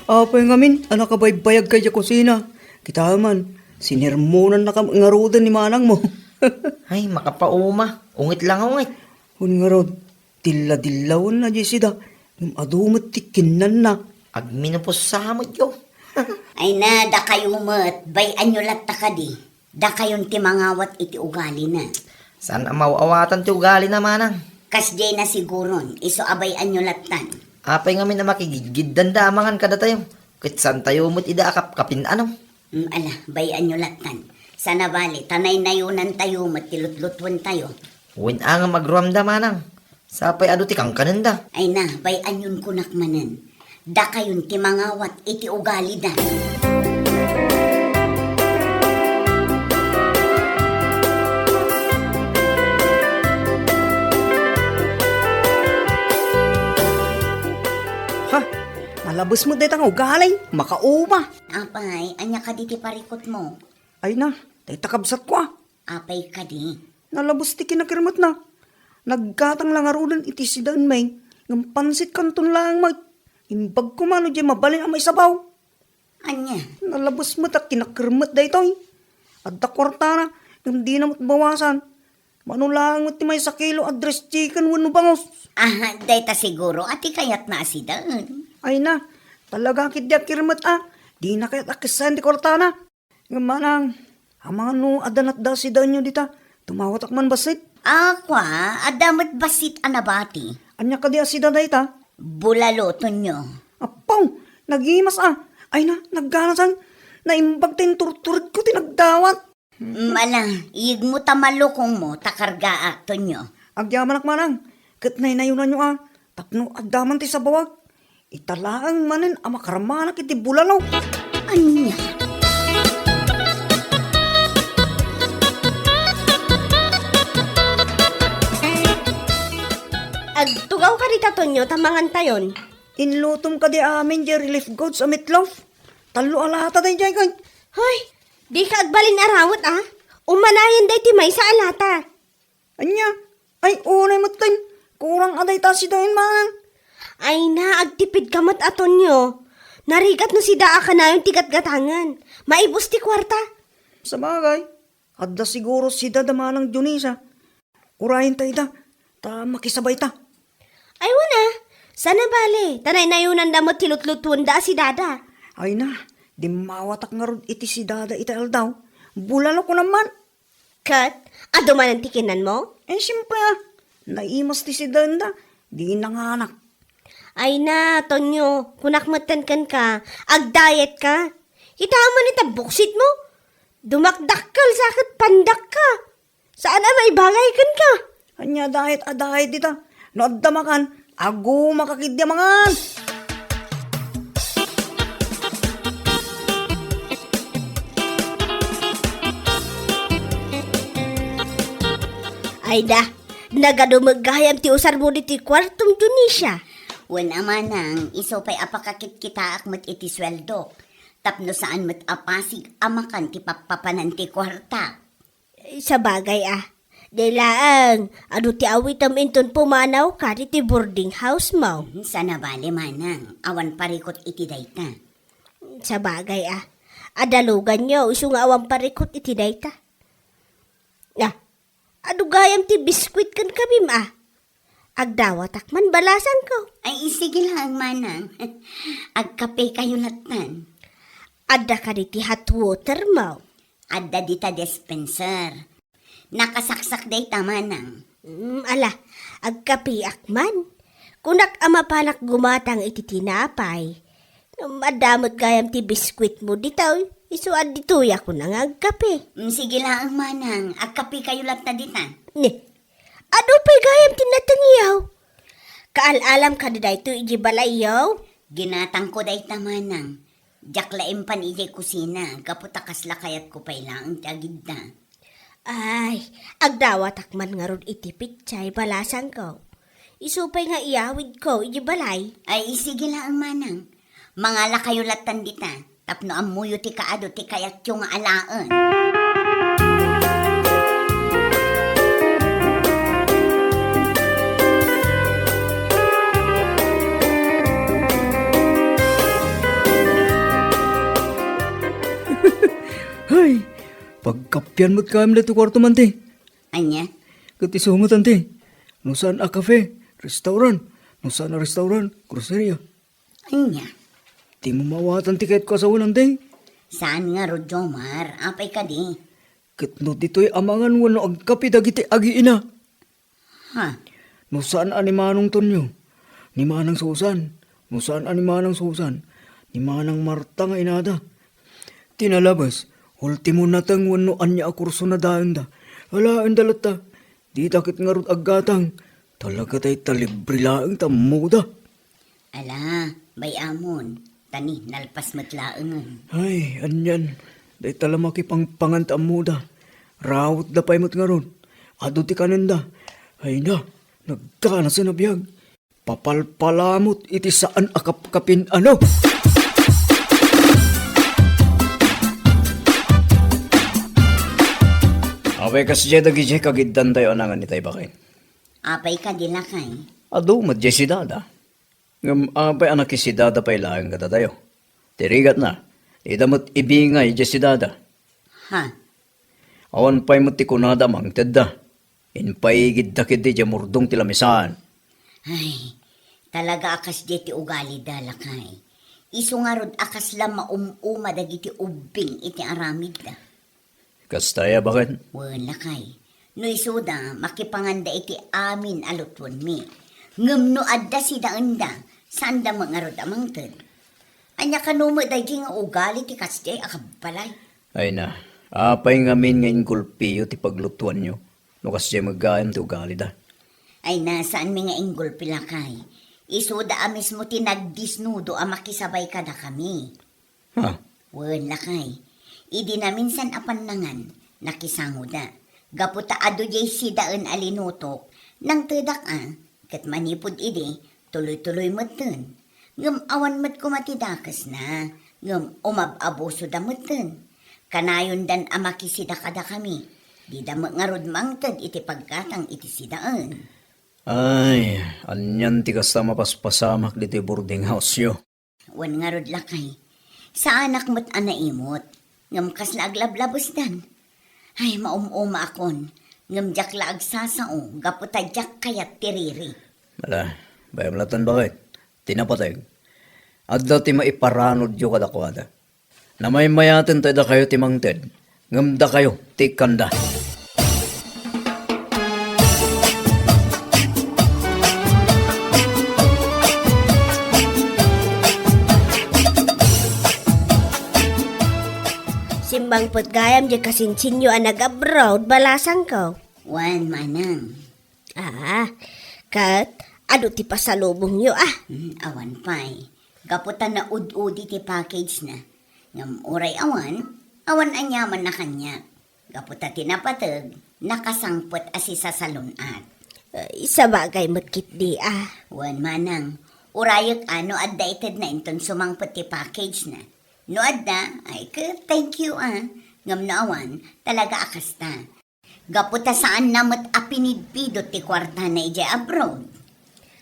Apay ngamin a nakabaybayagka idiay kusina? Kitaem man, sinermonannakam ngaruden ni manangmo. Ay, makapauma. Ungit la nga ungit. Wen ngarud, dilla-dillawenna diay sida, ngem adu met ti kinnanna. Agminupos sa met yo. Ay na, dakayo met, bay-anyo latta kadi. Dakayon ti mangawat iti ugalina. Saan a maaw-awatan ti ugalina, manang? Kasdiay na siguron, isu a bay-anyo lattan. Apay ngamin a makigidgiddanda a mangan kadatayo? Ket saantayo met ida a kapkapin, ano? Mm, ala, bay-anyo lattan. Sana bale, ta naynayonantayo met ti lutlutuentayo. Wen a nga agruamda, manang. Sapay adu ti kankanenda. Ay na, bay-anyon kunak manen. Dakayon ti mangawat iti ugalida. Ha? Nalabes met dayta nga ugali, makauma. Apay, ania kadi ti parikutmo? Ay na, dayta kabsatko a. Apay kadi? Nalabes ti kinakirmetna. Naggatang la ngaruden iti sidaen met, ngem pansitkanton laeng met. Imbagko man no diay mabalin a maisabaw. Ania? Nalabes met a kinakirmet daytoy. Adda kuartana, ngem dina met bawasan. Mano laeng met ti maysa kilo a dress chicken wenno bangus. Aha, dayta siguro a ti kayatna a sidaen. Ay na, talaga ketdi a kirmet a. Dina kayat a kessen ti kuartana. Ngem manang, amangan no adda natda a sidaenyo dita, tumawatak man bassit. A, kua, adda met bassit a nabati. Ania kadi a sida dayta? Bulalo, Tonyo. Apaw, nagimas a. Ay na, nagganasan. Naimbag ta inturturedko ti nagdawat. Mm, ala, iyegmo ta malukongmo ta kargaak, Tonyo. Agyamanak manang, ket naynayonanyo a, tapno adda man ti sabawak. Ita laeng manen a makarmanak iti bulalo. Ania? Agtugaw kadi ta, Tonyo, ta mangantayon. Inlutom kadi amin diay relief goods a meatloaf? Tallo a lata daydiay ket. Hoy, dika agbalin a rawet a. Umanayen daytoy maysa a lata. Ania? Ay, unay met ken. Kurang a dayta sidaen manang. Ay na, agtipidka met a, Tonyo. Narigat no sida a kanayon ti gatgatangen. Maibus ti kuarta. Sabagay, adda siguro sida da manang Dionisa. Urayenta ida, ta makisabayta. Ay, wen a, sana bale, ta naynayonanda met ti lutlutuenda a sidada. Ay na, dimmawatak ngarud iti sidada iti aldaw. Bulalo kunam man. Ket, adu manen ti kinanmo? Eh, siempre a, naimas ti sidaenda, di nanganak. Ay na, Tonyo, kunak metten kenka, agdayet ka. Kita man ita buksitmo? Dumakdakkel sa ket pandakka. Saan a maibagay kenka? Ania diet a diet dita? No adda makan, agumaka ketdi a mangan. Ay da, nagadu met gayam ti usarmo ditoy kuartom, Dionisia. Wen a manang, isu pay a pakakitkitaak met iti sueldok. Tapno saan met a pasig a makan ti pappapanan ti kuarta. Sabagay a, di laeng, adu ti awitem inton pumanawka ditoy boarding house mo. Hmm, sana bale manang, awan parikut iti dayta. Sabagay a, adaluganyo, isu nga awan parikut iti dayta. Na, adu gayam ti biskuit ken kabim a. Agdawatak man balasangko. Ay, sige laeng, manang. Agkapekayo lattan. Adda kadi ti hot water mo? Adda dita dispenser. Nakasaksak dayta, manang. Mm, ala, agkapeak man. Kunak a mapanak gumatang iti tinapay. Ngem adda met gayam ti biskuit mo ditoy. Isu a ditoy a kuna nga agkape. Mm, sige laeng, manang. Agkapekayo latta dita. Ne, adu pay gayam ti natengiyaw? Kaal-alam kadi daytoy idiay balayyo? Ginatangko dayta, manang. Diak la impan idiay kusina, gapu ta kasla kayatko pay laeng ti agidda. Ay, agdawatak man ngarud iti pitsay balasangko. Isu pay nga iyawidko idiay balay. Ay, sige laeng, manang. Mangalakayo lattan dita, tapno ammoyo ti kaadu ti kayatyo nga alaen. Hay, pagkapian met gayam daytoy kuartom, anti. Ania? Ket isu met, anti. No saan a cafe, restaurant. No saan a restaurant, groceria. Ania? Dimo maawatan ti kayatko a sawen, anti? Saan ngarud, Jomar? Apay kadi? Ket no ditoy amangan wenno agkape dagiti agiina. Ha? No saan a ni Manong Tonyo, ni Manang Susan. No saan a ni Manang Susan, ni Manang Marta nga inada. Ti nalabes, Ultimo nateng wenno ania a kurso nadaenda. Alaenda latta. Dita ket ngarud aggatang. Talaga dayta libre laeng ta ammoda. Ala, bay-amon, ta ni, nalpas met laengen. Ay, anian, dayta la makipangpangan ta ammoda. Rawetda pay met ngarud. Adu ti kanenda. Ay na, nagkanasen a biag. Papalpalamut iti saan a kapkapin, ano? Apay kasdiay dagiti kagiddantayo a nangan itay baken? Apay kadi, lakay? Adu met diay sidada. Ngem apay a nakisidada pay laeng kadatayo? Ti rigatna, dida met ibingay diay sidada. Ha? Awan pay met ti kunada a mangtedda. Impaigidda ketdi diay murdong ti lamisaan. Ay, talaga a kasdiay ti ugalida, lakay. Isu ngarud a kasla maum-uma dagiti ubbing iti aramidda. Kasta aya, baket? Wen, lakay. No isuda, makipanganda iti amin a lutuenmi. Ngem no adda sidaenda, saanda met ngarud a mangted. Ania kano met daydi nga ugali ti kasdiay a kabbalay? Ay na, apay ngamin nga inggulpiyo ti paglutuanyo no kasdiay met gayam ti ugalida? Ay na, saanmi nga inggulpi, lakay. Isuda a mismo ti nagdisnudo a makisabay kadakami. Ha? Wen, lakay. Idi naminsan a pannangan, nakisangoda. Gapu ta adu diay sidaen a linutok, nangtedak a, ket manipud idi, tuloy-tuloy metten. Ngem awan met koma ti dakesna, ngem umab-abusoda metten. Kanayondan a makisida kadakami, dida met ngarud mangted iti paggatang iti sidaen. Ay, anian ti kasta mapaspasamak ditoy boarding house-yo? Wen ngarud, lakay. Saanak met a naimot. Ngem kasla aglablabesdan. Ay, maum-uma akon. Ngem diak la agsasao gapu ta diak kayat ti riri. Ala, bayam latta, baket. Ti napateg. Adda ti maiparanudyo kadakuada. Namaymayaten ta dakayo ti mangted. Ngem dakayo ti ikkanda. Simmangpet gayam diay kasinsinyo a nag-abroad, balasangko. Wen, manang. Ah, ket adu ti pasalubongyo, ah? Hmm, awan pay. Gapu ta naud-udi ti package-na. Ngem uray awan, awan aniaman a kaniak. Gapu ta ti napateg, nakasangpet a sisasalun-at. Ay, sabagay met ketdi, ah. Wen, manang, urayek a no adda itedna inton sumangpet ti package-na. No adda, ay ket thank you, ah. Ngem no awan, talaga a kasta. Gapu ta saanna met a pinidpidot ti kuartana idiay abroad.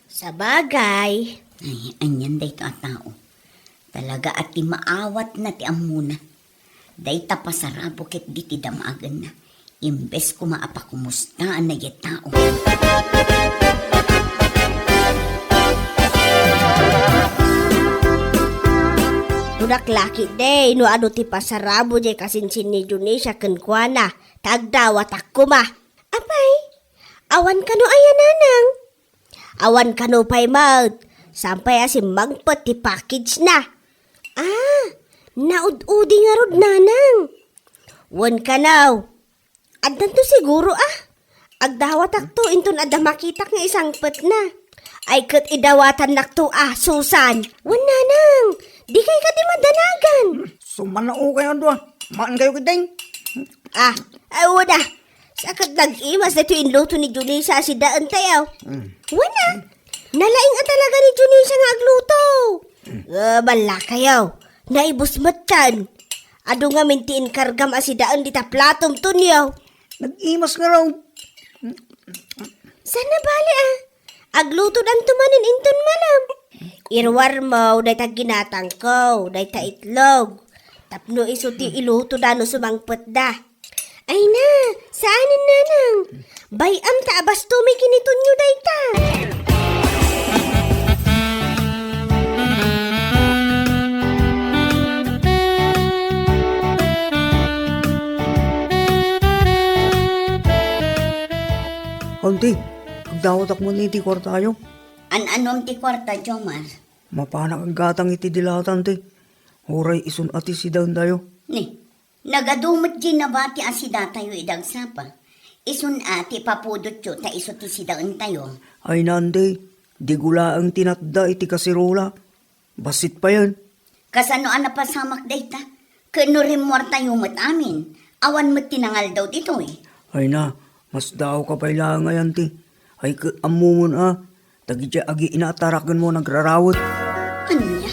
Sabagay. Ay, anian daytoy a tao. Talaga a ti maawatna ti ammona. Dayta pasarabo ketdi ti damagenna. Imbes koma a pakumustaanna diay tao. Kunak la ketdi no adu ti pasarabo diay kasinsin ni Dionisia kenkuana. Ta agdawatak koma. Apay, awan kano aya, nanang? Awan kano pay met, saan pay a simmangpet ti package-na. Ah, naud-udi ngarud, nanang. Wen kano, addanto siguro, ah. Agdawatakto inton adda makitak nga isangpetna. Ay ket idawatannakto, ah, Susan. Wen, nanang, dikay kadi madanagan. Sumanaokay a dua. Maan kayo ketdin. Ah, ay, wada. Sa ket nag-imas daytoy inluto ni Dionisia a sidaentayo. Mm. Wada. Nalaing a talaga ni Dionisia nga agluto. Mm. Ah, ballakayo. Naibus metten. Adu ngamin ti inkargam a sidaen dita platom, Tonyo. Nag-imas ngarud. Saan a bale, ah? Aglutodanto manen inton malem. Iruarmo dayta ginatangko, dayta itlog. Tapno isu ti ilutoda no sumangpetda. Ay na, saanen, nanang. Bay-am ta abastomi ken ni Tonyo dayta. Auntie, agdawatak met iti kuartayo. An-anom ti kuarta, Jomar? Mapanak aggatang iti dilatan, te. Uray isun a ti sidaentayo. Ni, Nagadu met diay nabati a sidatayo idi agsapa. Isun a ti ipapudotyo ta isu ti sidaentayo. Ay, Nandi, digo laeng ti natda iti kaserola. Bassit payen. Kasano a napasamak dayta? Ket no rimmuartayo met amin, awan met ti nangaldaw ditoy. Ay na, masdaawka pay laeng a Nandi. Ay ket ammomon a, dagiti agiina a tarakenmo nagrarawet. Ania?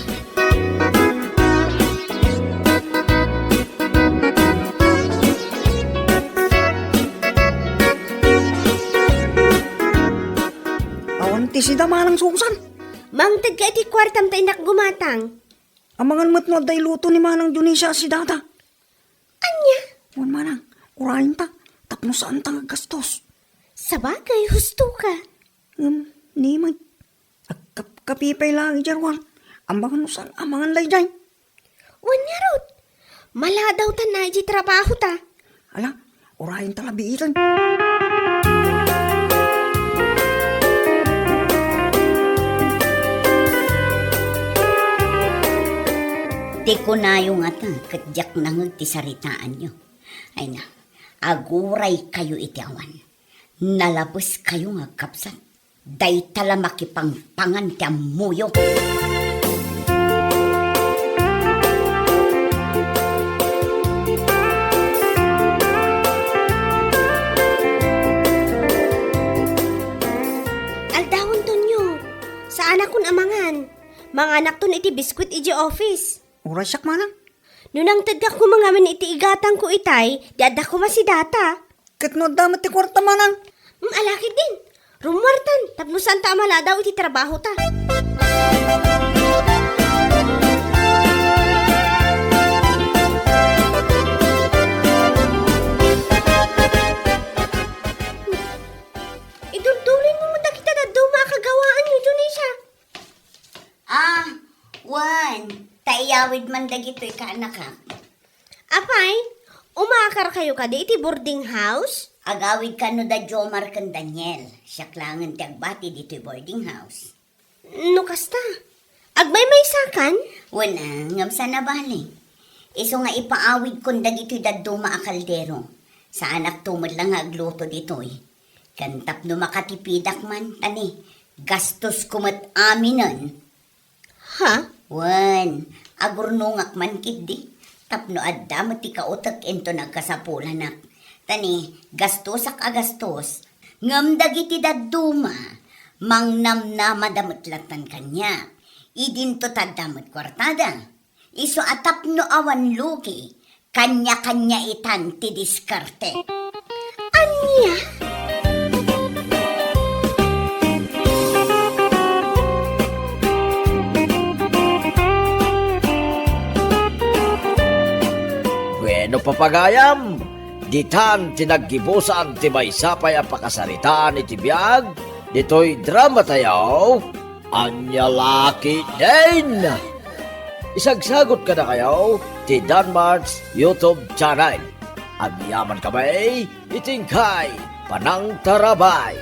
Awan ti sida manang Susan. Mangted ka iti kuartam ta innak gumatang. Amangan met no adda iluto ni Manang Dionisia a sidata. Ania? Wen manang, urayenta, tapno saanta nga aggastos. Sabagay, husto ka. Ngem, ni met, agkapkapi pay laeng idiay ruar. Amangan no saan, amangan la idiay. Wen ngarud, maladawtan na idiay trabahota. Ala, urayenta la biiten. Ti kunayo ngata ket diak nangngeg ti saritaanyo. Ay na, aguraykayo iti awan. Nalabeskayo nga agkabsat. Dayta la makipangpangan ti ammoyo. Aldawen, Tonyo. Saanakon a mangan. Manganakton iti biskuit idiay office. Uray siak manang. No nangtedka koma ngamin iti igatangko itay, di adda koma sidata. Ket no adda met ti kuarta manang? Mm, ala ketdin. Rummuartan, tapno saanta a maladaw iti trabahota. Iduldulinmo met dagita dadduma a kagawaanyo, Dionisia. Ah, wen, ta iyawid man dagitoy kaanakak. Apay, umakarkayo kadi iti boarding house? Agawid kano da Jomar ken Daniel. Siak laengen ti agbati ditoy boarding house. No kasta, agmaymaysakan? Wen a, ngem saan a bale. Isu nga ipaawidkon dagitoy dadduma a kaldero. Saanakto met la nga agluto ditoy. Ken tapno makatipidak man, ta ni, gastosko met aminen. Ha? Wen, agurnongak man ketdi, tapno adda met ti kautek inton agkasapulanak. Ta ni, gastosak a gastos, ngem dagiti dadduma, mangnamnamada met lattan kaniak. Idinto ta adda met kuartada. Isu a tapno awan lugi, kanya-kanya itan ti diskarte. Ania? Bueno, papagayam, ditan ti naggibusan ti maysa pay a pakasaritaan iti biag ditoy dramatayo. Ania la ketdin? Isagsagot kadakayo ti Danmart's YouTube channel. Agyaman kami iti inkay panangtarabay.